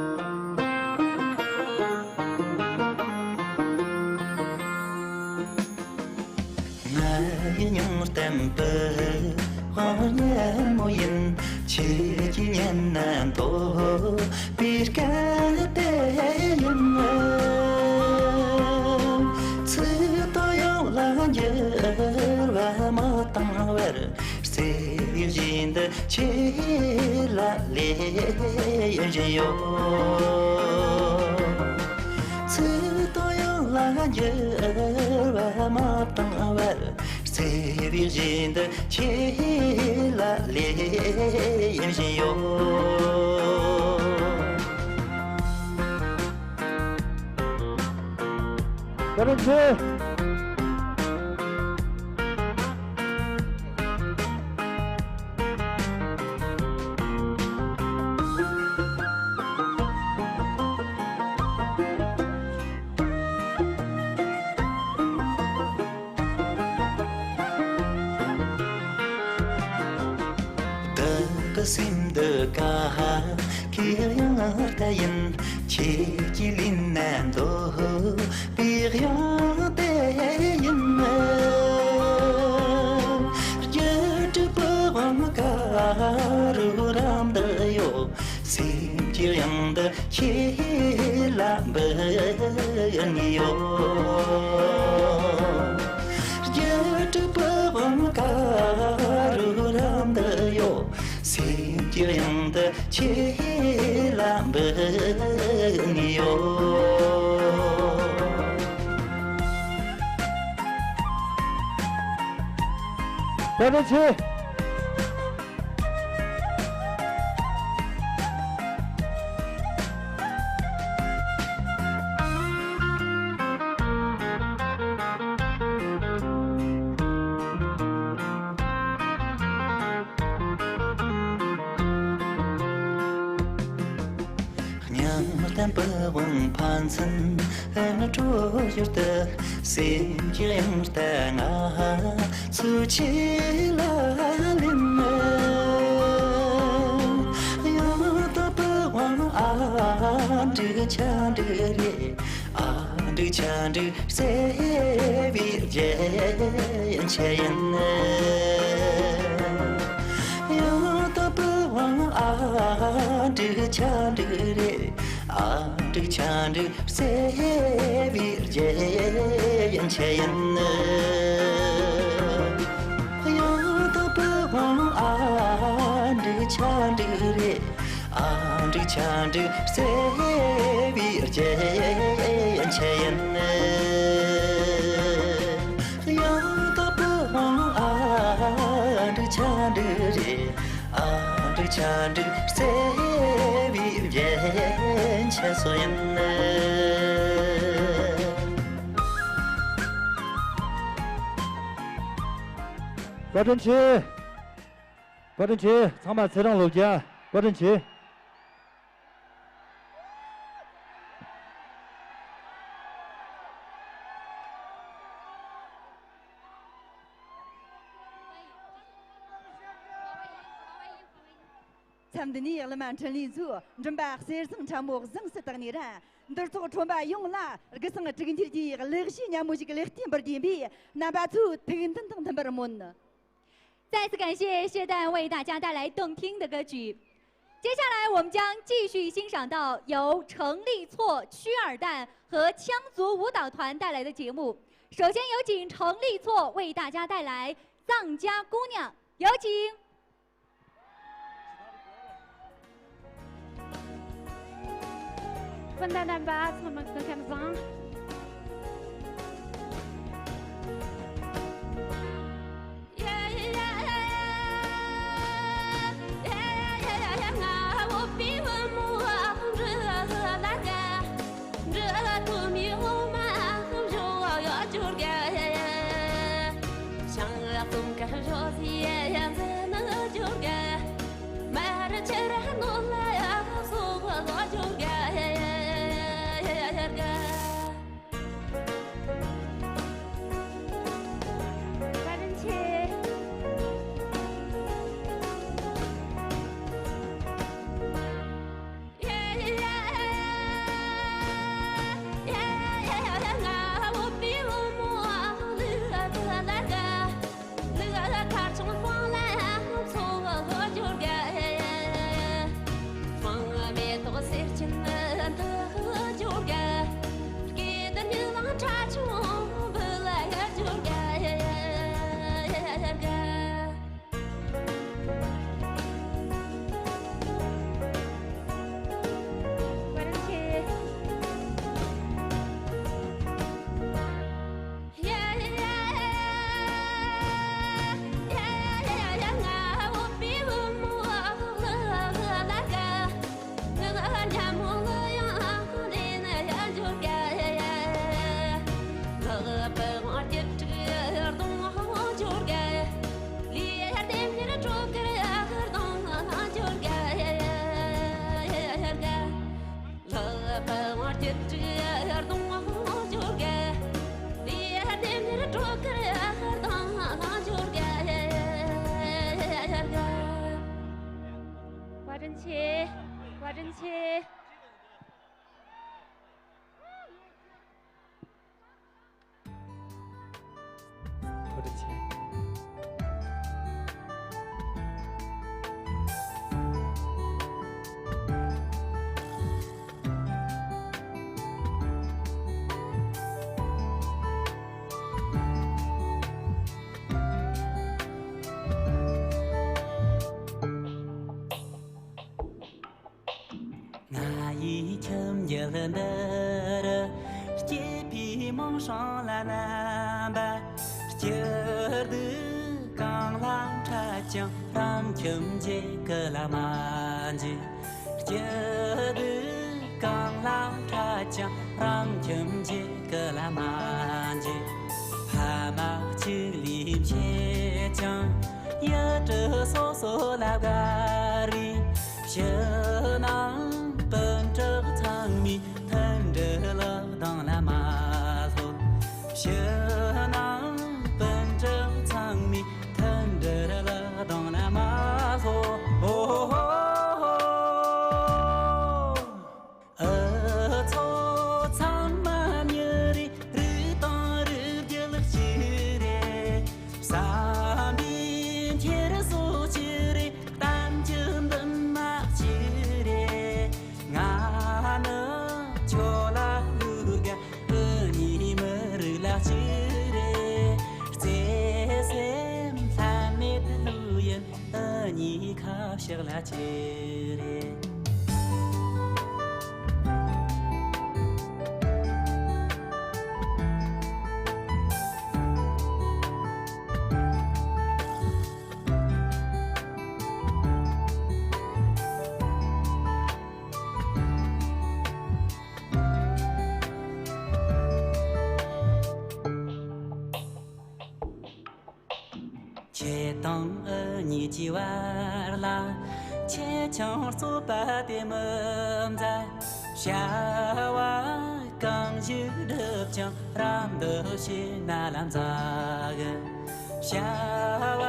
ང་ཡི་སྙིང་གཏམ་དཔེ་དབང་སྙན་མོ་ཡིན། ཁྱེད་ཀྱིས་ཉན་ན་འདོད་པའི་སྐད་དེ་ཡིན། ཚིག་དོན་ཡོངས་ལ་འགྱུར་བ་མ་བཏང་བར། བརྩེ་བའི་གཞས་འདི་ཁྱེད་ལ་ལེན་བཞིན་ཡོད། ཚིག་དོན་ཡོངས་ལ་འགྱུར་བ་མ་བཏང་བར། བརྩེ་བའི་གཞས་འདི་ཁྱེད་ལ་ལེན་བཞིན་ཡོད། བཀའ་དྲིན་ཆེ། བདག་གི་སེམས་འདི་ཀ་ཁྱེད་ཡང་ལྟ་ཡིན། ཁྱེད་ཀྱི་ལུས་ན་འདོད་པའི་དབྱངས་དེ་ཡིན། རྒྱུ་དྲུག་པོ་དབང་ག་རུ་རམ་འདི་ཡོད། སེམས་ཀྱི་དབྱངས་འདི་ཁྱེད་ལ་འབུལ་ཡོད། རྒྱུ་དྲུག་པོ་དབང་ག་རུ་རམ་འདི་ཡོད། སེམས་ཀྱི་དབྱངས་འདི་ཁྱེད་ལ་འབུལ་ཡོད། བཀའ་དྲིན་ཆེ། སྙིང་གཏམ་པའི་དབང་ཕན་ཚུན་ཨ་ནི་སྤྲོ་ཡུལ་དུ། སེམས་ཀྱི་དབྱངས་རྟ་ང་ཚོའི་ཆེད་ལ་ལེན། ཡང་དག་པའི་དབང་ཨ་འབྲུག་ཆ་འབྲུག་རེད། ཨ་འབྲུག་ཆ་འབྲུག་བརྩེ་བའི་རྒྱན་ཆ་ཡིན། ཡང་དག་པའི་དབང་ཨ་འབྲུག་ཆ་འབྲུག་རེད། ཨ་འབྲུག་ཆ་འབྲུག་བརྩེ་བའི་རྒྱན་ཆ་ཡིན། ཡང་དག་པའི་དབང་ཨ་འབྲུག་ཆ་འབྲུག་རེད། ཨ་འབྲུག་ཆ་འབྲུག་བརྩེ་བའི་རྒྱན་ཆ་ཡིན། ཡང་དག་པའི་དབང་ཨ་འབྲུག་ཆ་འབྲུག་རེད། ཨ་འབྲུག་ཆ་འབྲུག་བརྩེ་བའི་རྒྱན་ཆ་སོགས་ཡིན། བཀའ་དྲིན་ཆེ། བཀའ་དྲིན་ཆེ། ཚང་མ་ཚེ་རིང་ལོ་བརྒྱ། བཀའ་དྲིན་ཆེ། མཚམས་འདི་ནས་གླུ་མ་འཕྲིན་ལས་ཚོས་མགྲིན་པ་གསེར་ཟངས་ཕྲ་མོ་གཟེངས་སུ་བཏེགས་ནས་ར། འདིར་ཚོགས་ཁྲོམ་པ་ཡོངས་ལ་དགུ་སང་དྲུག་འགྱུར་གྱི་གླུ་གཞས་སྙན་མོ་ཞིག་ལེགས་བསྟན་པར་བརྒྱུད་པས་རྣམ་པ་ཚོའི་ཐུགས་འདུན་དང་མཐུན་པར་སྨོན། 再次感谢谢旦为大家带来动听的歌曲。接下来，我们将继续欣赏到由程立措曲尔旦和羌族舞蹈团带来的节目。首先有请程立措为大家带来《藏家姑娘》，有请。 སྤུན་ཟླ་རྣམ་པ་ཚང་མ་སྐུ་ཁམས་བཟང་། བཀའ་དྲིན་ཆེ། བཀའ་དྲིན་ཆེ། ཐུགས་རྗེ་ཆེ། ང་ཡི་ཁྱིམ་རྒྱུད་འདི་རུ། སྐྱེས་པའི་མིང་སྲིང་ལ་རྣམ་པ། སྐྱིད་སྡུག་གང་ལ་འཕྲད་ཀྱང་རང་ཁྱིམ་རྗེས་ཀྱི་ལ་མ་འཇུག་སྐྱིད་སྡུག་གང་ལ་འཕྲད་ཀྱང་རང་ཁྱིམ་རྗེས་ཀྱི་ལ་མ་འཇུག་ཕ་མ་གཅིག་ལས་མཆེད་ཀྱང་ཡུལ་གྲུ་སོ་སོ་ལ་དགའ་རེ། ཕྱི་ནང་སྤུན་གྲོགས་ཚང་མས་མཐུན་སྒྲིལ་ལག་གདང་ལ་མ་སློག་ཕྱི་ནང་སྤུན་གྲོགས་ཚང་མས་མཐུན་སྒྲིལ་ལག་གདང་ལ་མ་སློག་ཨོ་ཧོ་ཧོ། འུ་ཚོ་ཚང་མ་མྱི་རེད། རིགས་དང་རིགས་རྒྱུད་གཅིག་རེད། བསམ་པའི་འཁྱེར་སོ་གཅིག་རེད། གཏམ་རྒྱུད་འདུན་མ་གཅིག་རེད། ང་ནི་ཁྱོད་ལ་བློ་དགའ། འུ་གཉིས་མི་རིགས་ལ་གཅིག་རེད། བརྩེ་སེམས་ལྷད་མེད་བློ་ཡིན། འུ་གཉིས་ཁ་ཕྱོགས་ལ་གཅིག་རེད། ཁྱེད་དང་འུ་གཉིས་ཀྱི་བར་ལ། ཆེ་ཆུང་རྩོད་པ་དེ་མི་མཛའ། བྱ་བ་གང་ཞིག་བསྒྲུབས་ཀྱང་ར་འདི་ཕྱི་ན་ལ་མཛའ་གི་བྱ་བ་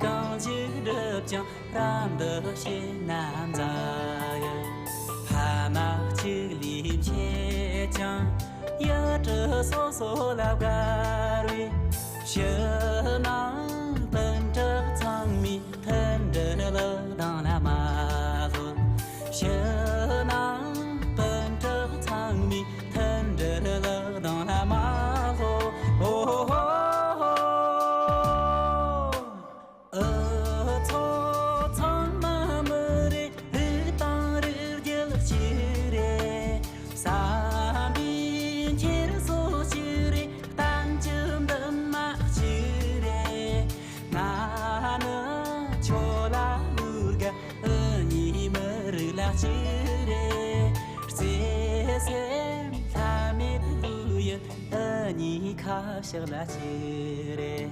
གང་ཞིག་བསྒྲུབས་ཀྱང་ར་འདི་ཕྱི་ན་མཛའ་གི་ཕ་མ་གཅིག་ལས་མཆེད་ཀྱང་། ཡུལ་གྲུ་སོ་སོ་ལ་དགའ་རེ། ཕྱི་ནང་སྤུན་གྲོགས་ཚང་མས་མཐུན་སྒྲིལ་ལག་གདང་ལ་མ་སློག་ཕྱི་ནང་སྤུན་གྲོགས་ཚང་མས་མཐུན་སྒྲིལ་ལག་གདང་ལ་མ་སློག་ཨོ་ཧོ་ཧོ། འུ་ཚོ་ཚང་མ་མི་རེད། རིགས་དང་རིགས་རྒྱུད་གཅིག་རེད། བསམ་པའི་འཁྱེར་སོ་གཅིག་རེད། གཏམ་རྒྱུད་འདུན་མ་གཅིག་རེད། ང་ནི་ཁྱོད་ལ་བློ་དགའ། འུ་གཉིས་མི་རིགས་ལ་གཅིག་རེད། བརྩེ་སེམས་ལྷད་མེད་བློ་ཡིན། འུ་གཉིས་ཁ་ཕྱོགས་ལ་གཅིག་རེད།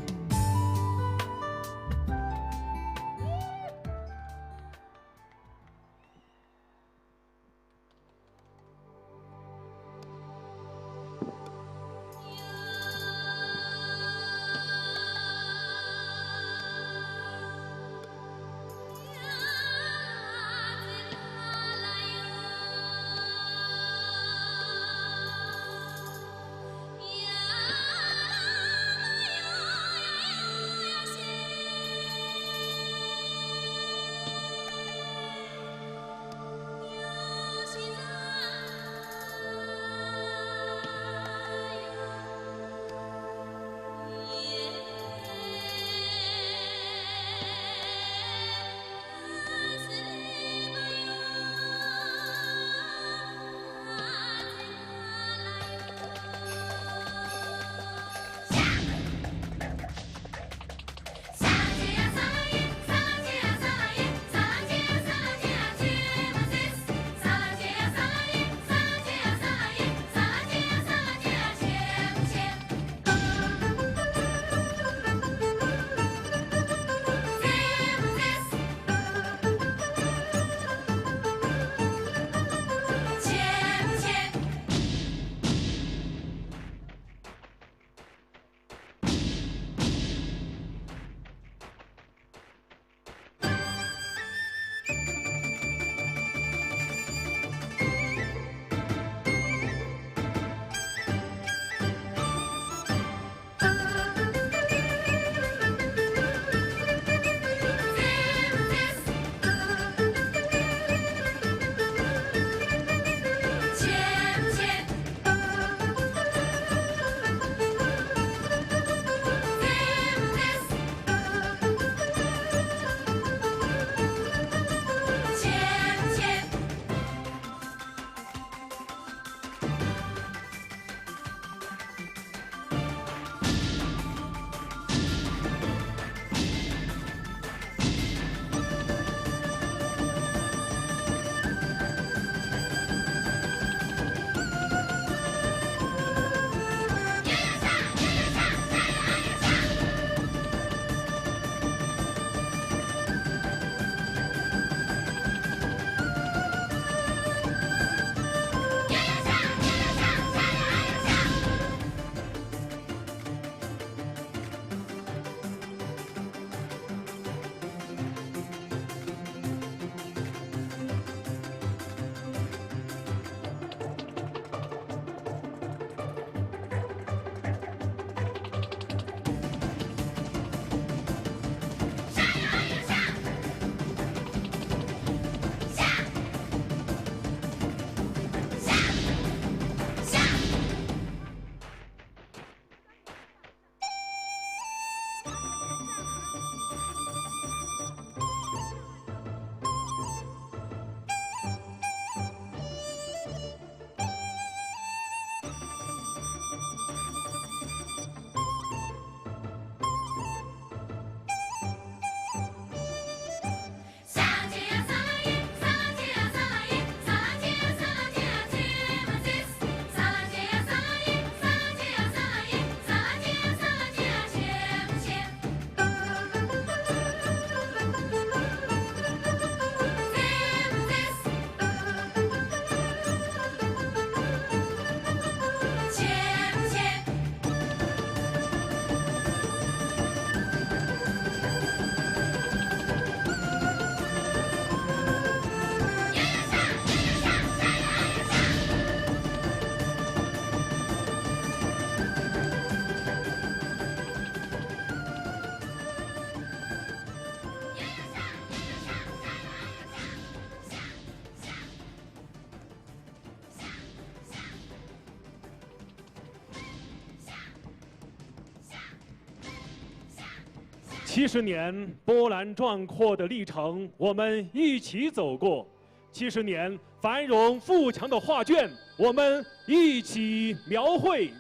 七十年波澜壮阔的历程，我们一起走过；七十年繁荣富强的画卷，我们一起描绘。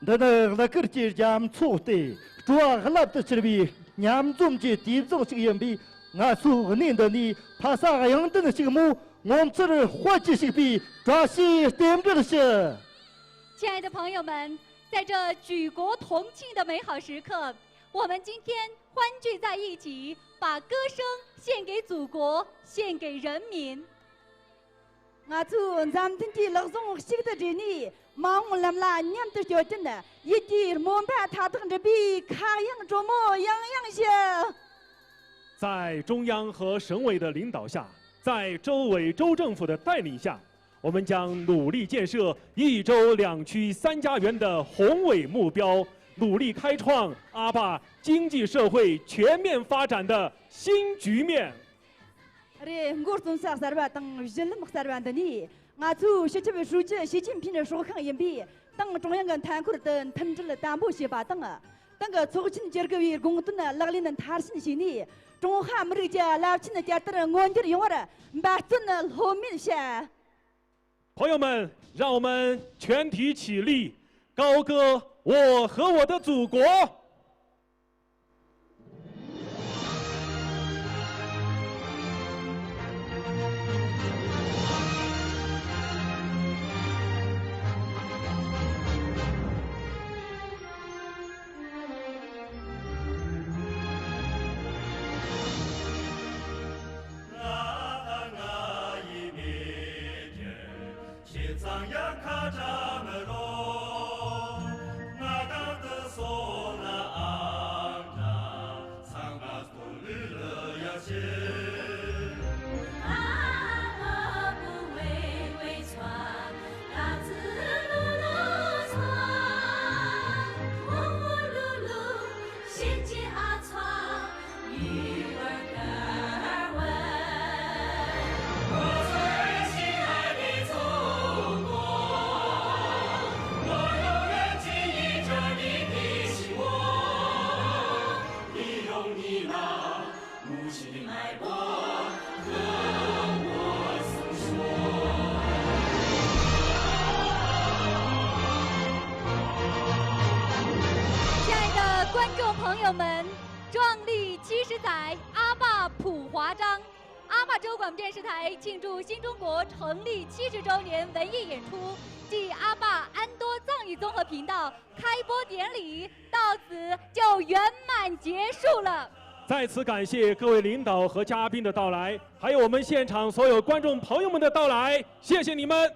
འདི་ནི་གླུ་གར་གྱི་རྒྱ་མཚོ་སྟེ། སྤྲོ་བ་རླབས་ཏུ་འཁྱིལ་བའི་མཉམ་འཛོམས་ཀྱི་དུས་བཟང་ཞིག་ཡིན་པས། ང་ཚོས་གནས་འདི་ནས་ཕ་ས་གཡང་ལྡན་ཕྱུག་མོ་ངོ་མཚར་དཔལ་གྱིས་ཕྱུག་པའི་བཀྲ་ཤིས་རྟེན་འབྲེལ་ཞུ། 亲爱的朋友们，在这举国同庆的美好时刻，我们今天欢聚在一起，把歌声献给祖国，献给人民。 ང་ཚོས་མཛའ་མཐུན་གྱི་ལག་ཟུང་གཅིག་ཏུ་སྦྲེལ་ནས། མ་འོངས་ལམ་ལ་མཉམ་དུ་སྐྱོད་ཀྱིན། ཡིད་ཀྱི་རྨོན་པ་མཐའ་དག་འགྲུབ་པའི་ཁ་གཡང་དྲོན་མོ་ཡང་ཡང་ཞུ། 在中央和省委的领导下，在州委州政府的带领下，我们将努力建设一州两区三家园的宏伟目标，努力开创阿坝经济社会全面发展的新局面。 རེད། མགོ་རྩོམ་ས་གསར་བ་དང་གཞི་ལམ་གསར་བ་འདི་ནས། ང་ཚོའི་སྤྱི་ཁྱབ་ཧྲུའུ་ཅི་ཞི་ཅིན་ཕིན་སྲོག་ཤིང་ཡིན་པས། ཏང་ཀྲུང་དབྱང་གི་མཐའ་འཁོར་དུ་མཐུན་སྒྲིལ་དམ་པོ་བྱེད་པ་དང་། ཏང་གི་ཚོགས་ཆེན་བཅུ་དགུ་བའི་དགོངས་དོན་ལག་ལེན་མཐར་ཕྱིན་བྱས་ནས། ཀྲུང་ཧྭ་མི་རིགས་ཀྱི་རླབས་ཆེན་བསྐྱར་དར་མངོན་འགྱུར་ཡོང་བར་འབད་བརྩོན་ལྷོད་མེད་བྱ། 朋友们，让我们全体起立，高歌《我和我的祖国》。 ཁྱེད་ཚང་ཡང་ཁ་བྲལ་མི་རུང་། ང་དང་དུ་སོང་ན་ཨང་གྲངས་ཚང་མ་སྟོད་ལུས་ལ་ཡང་ཆེ།亲爱的观众朋友们，壮丽七十载，阿坝普华章。阿坝州广播电视台庆祝新中国成立七十周年文艺演出暨阿坝安多藏语综合频道开播典礼到此就圆满结束了。再次感谢各位领导和嘉宾的到来，还有我们现场所有观众朋友们的到来，谢谢你们。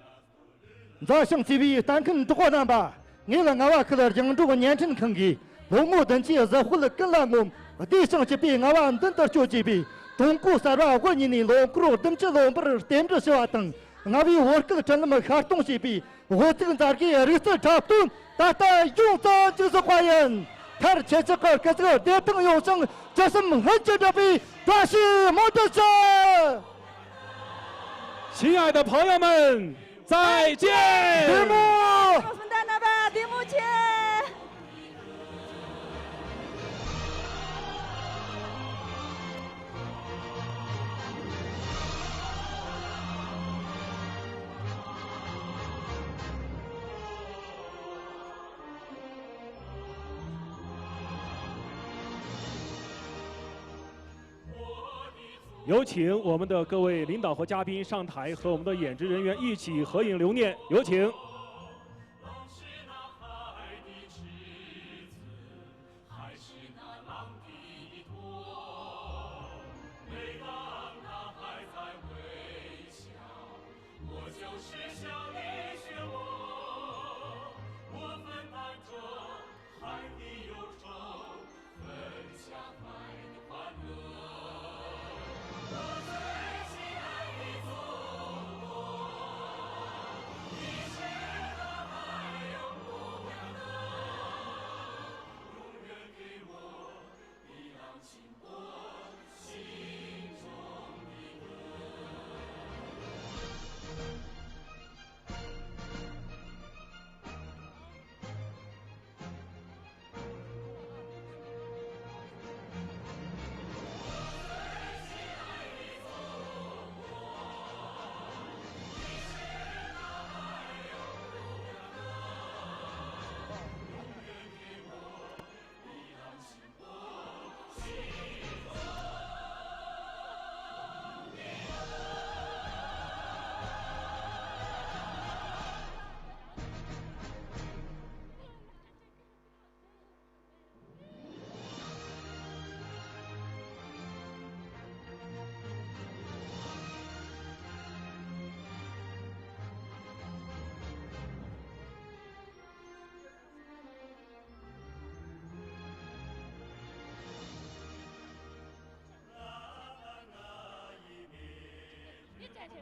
མཛའ་ཞིང་བརྩེ་བའི་ལྟ་མཁན་གྲོགས་པོ་རྣམ་པ། ངེད་ལ་རྔ་བ་ཁུལ་རྒྱང་སྒྲོག་བརྙན་འཕྲིན་ཁང་གིས་ལྷོ་ངོས་བདུན་ཅུའི་གཟི་དཔལ་ཀུན་ལ་ངོམ། བདེ་ཞིང་སྐྱིད་པའི་རྔ་བ་མདུན་དུ་སྐྱོད་ཅེས་པའི་ཀྲུང་གོ་གསར་པ་དབུ་བརྙེས་ནས་ལོ་འཁོར་བདུན་ཅུ་ལོན་པར་རྟེན་འབྲེལ་ཞུ་བ་དང་། རྔ་བའི་བོད་སྐད་འཕྲིན་ལམ་ཤར་གཏོང་བྱས་པའི་དབུ་ཚིགས་འཛར་གའི་རིག་རྩལ་འཁྲབ་སྟོན་ད་ལྟ་ཡོངས་སུ་མཇུག་རྫོགས་པ་ཡིན། མཐར་ཁྱེད་ཅག་གི་སྐུ་གཟུགས་བདེ་ཐང་ཡོང་ཞིང་། ཅི་བསམ་སྨོན་ཅི་འགྲུབ་པའི་བཀྲ་ཤིས་སྨོན་འདུན་ཞུ། 亲爱的朋友们，再见。 བདེ་མོ། སྤུན་ཟླ་རྣམ་པ་བདེ་མོ་བྱེད། 有请我们的各位领导和嘉宾上台，和我们的演职人员一起合影留念，有请。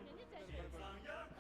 ནས་ནི་བཙན་བྱོལ།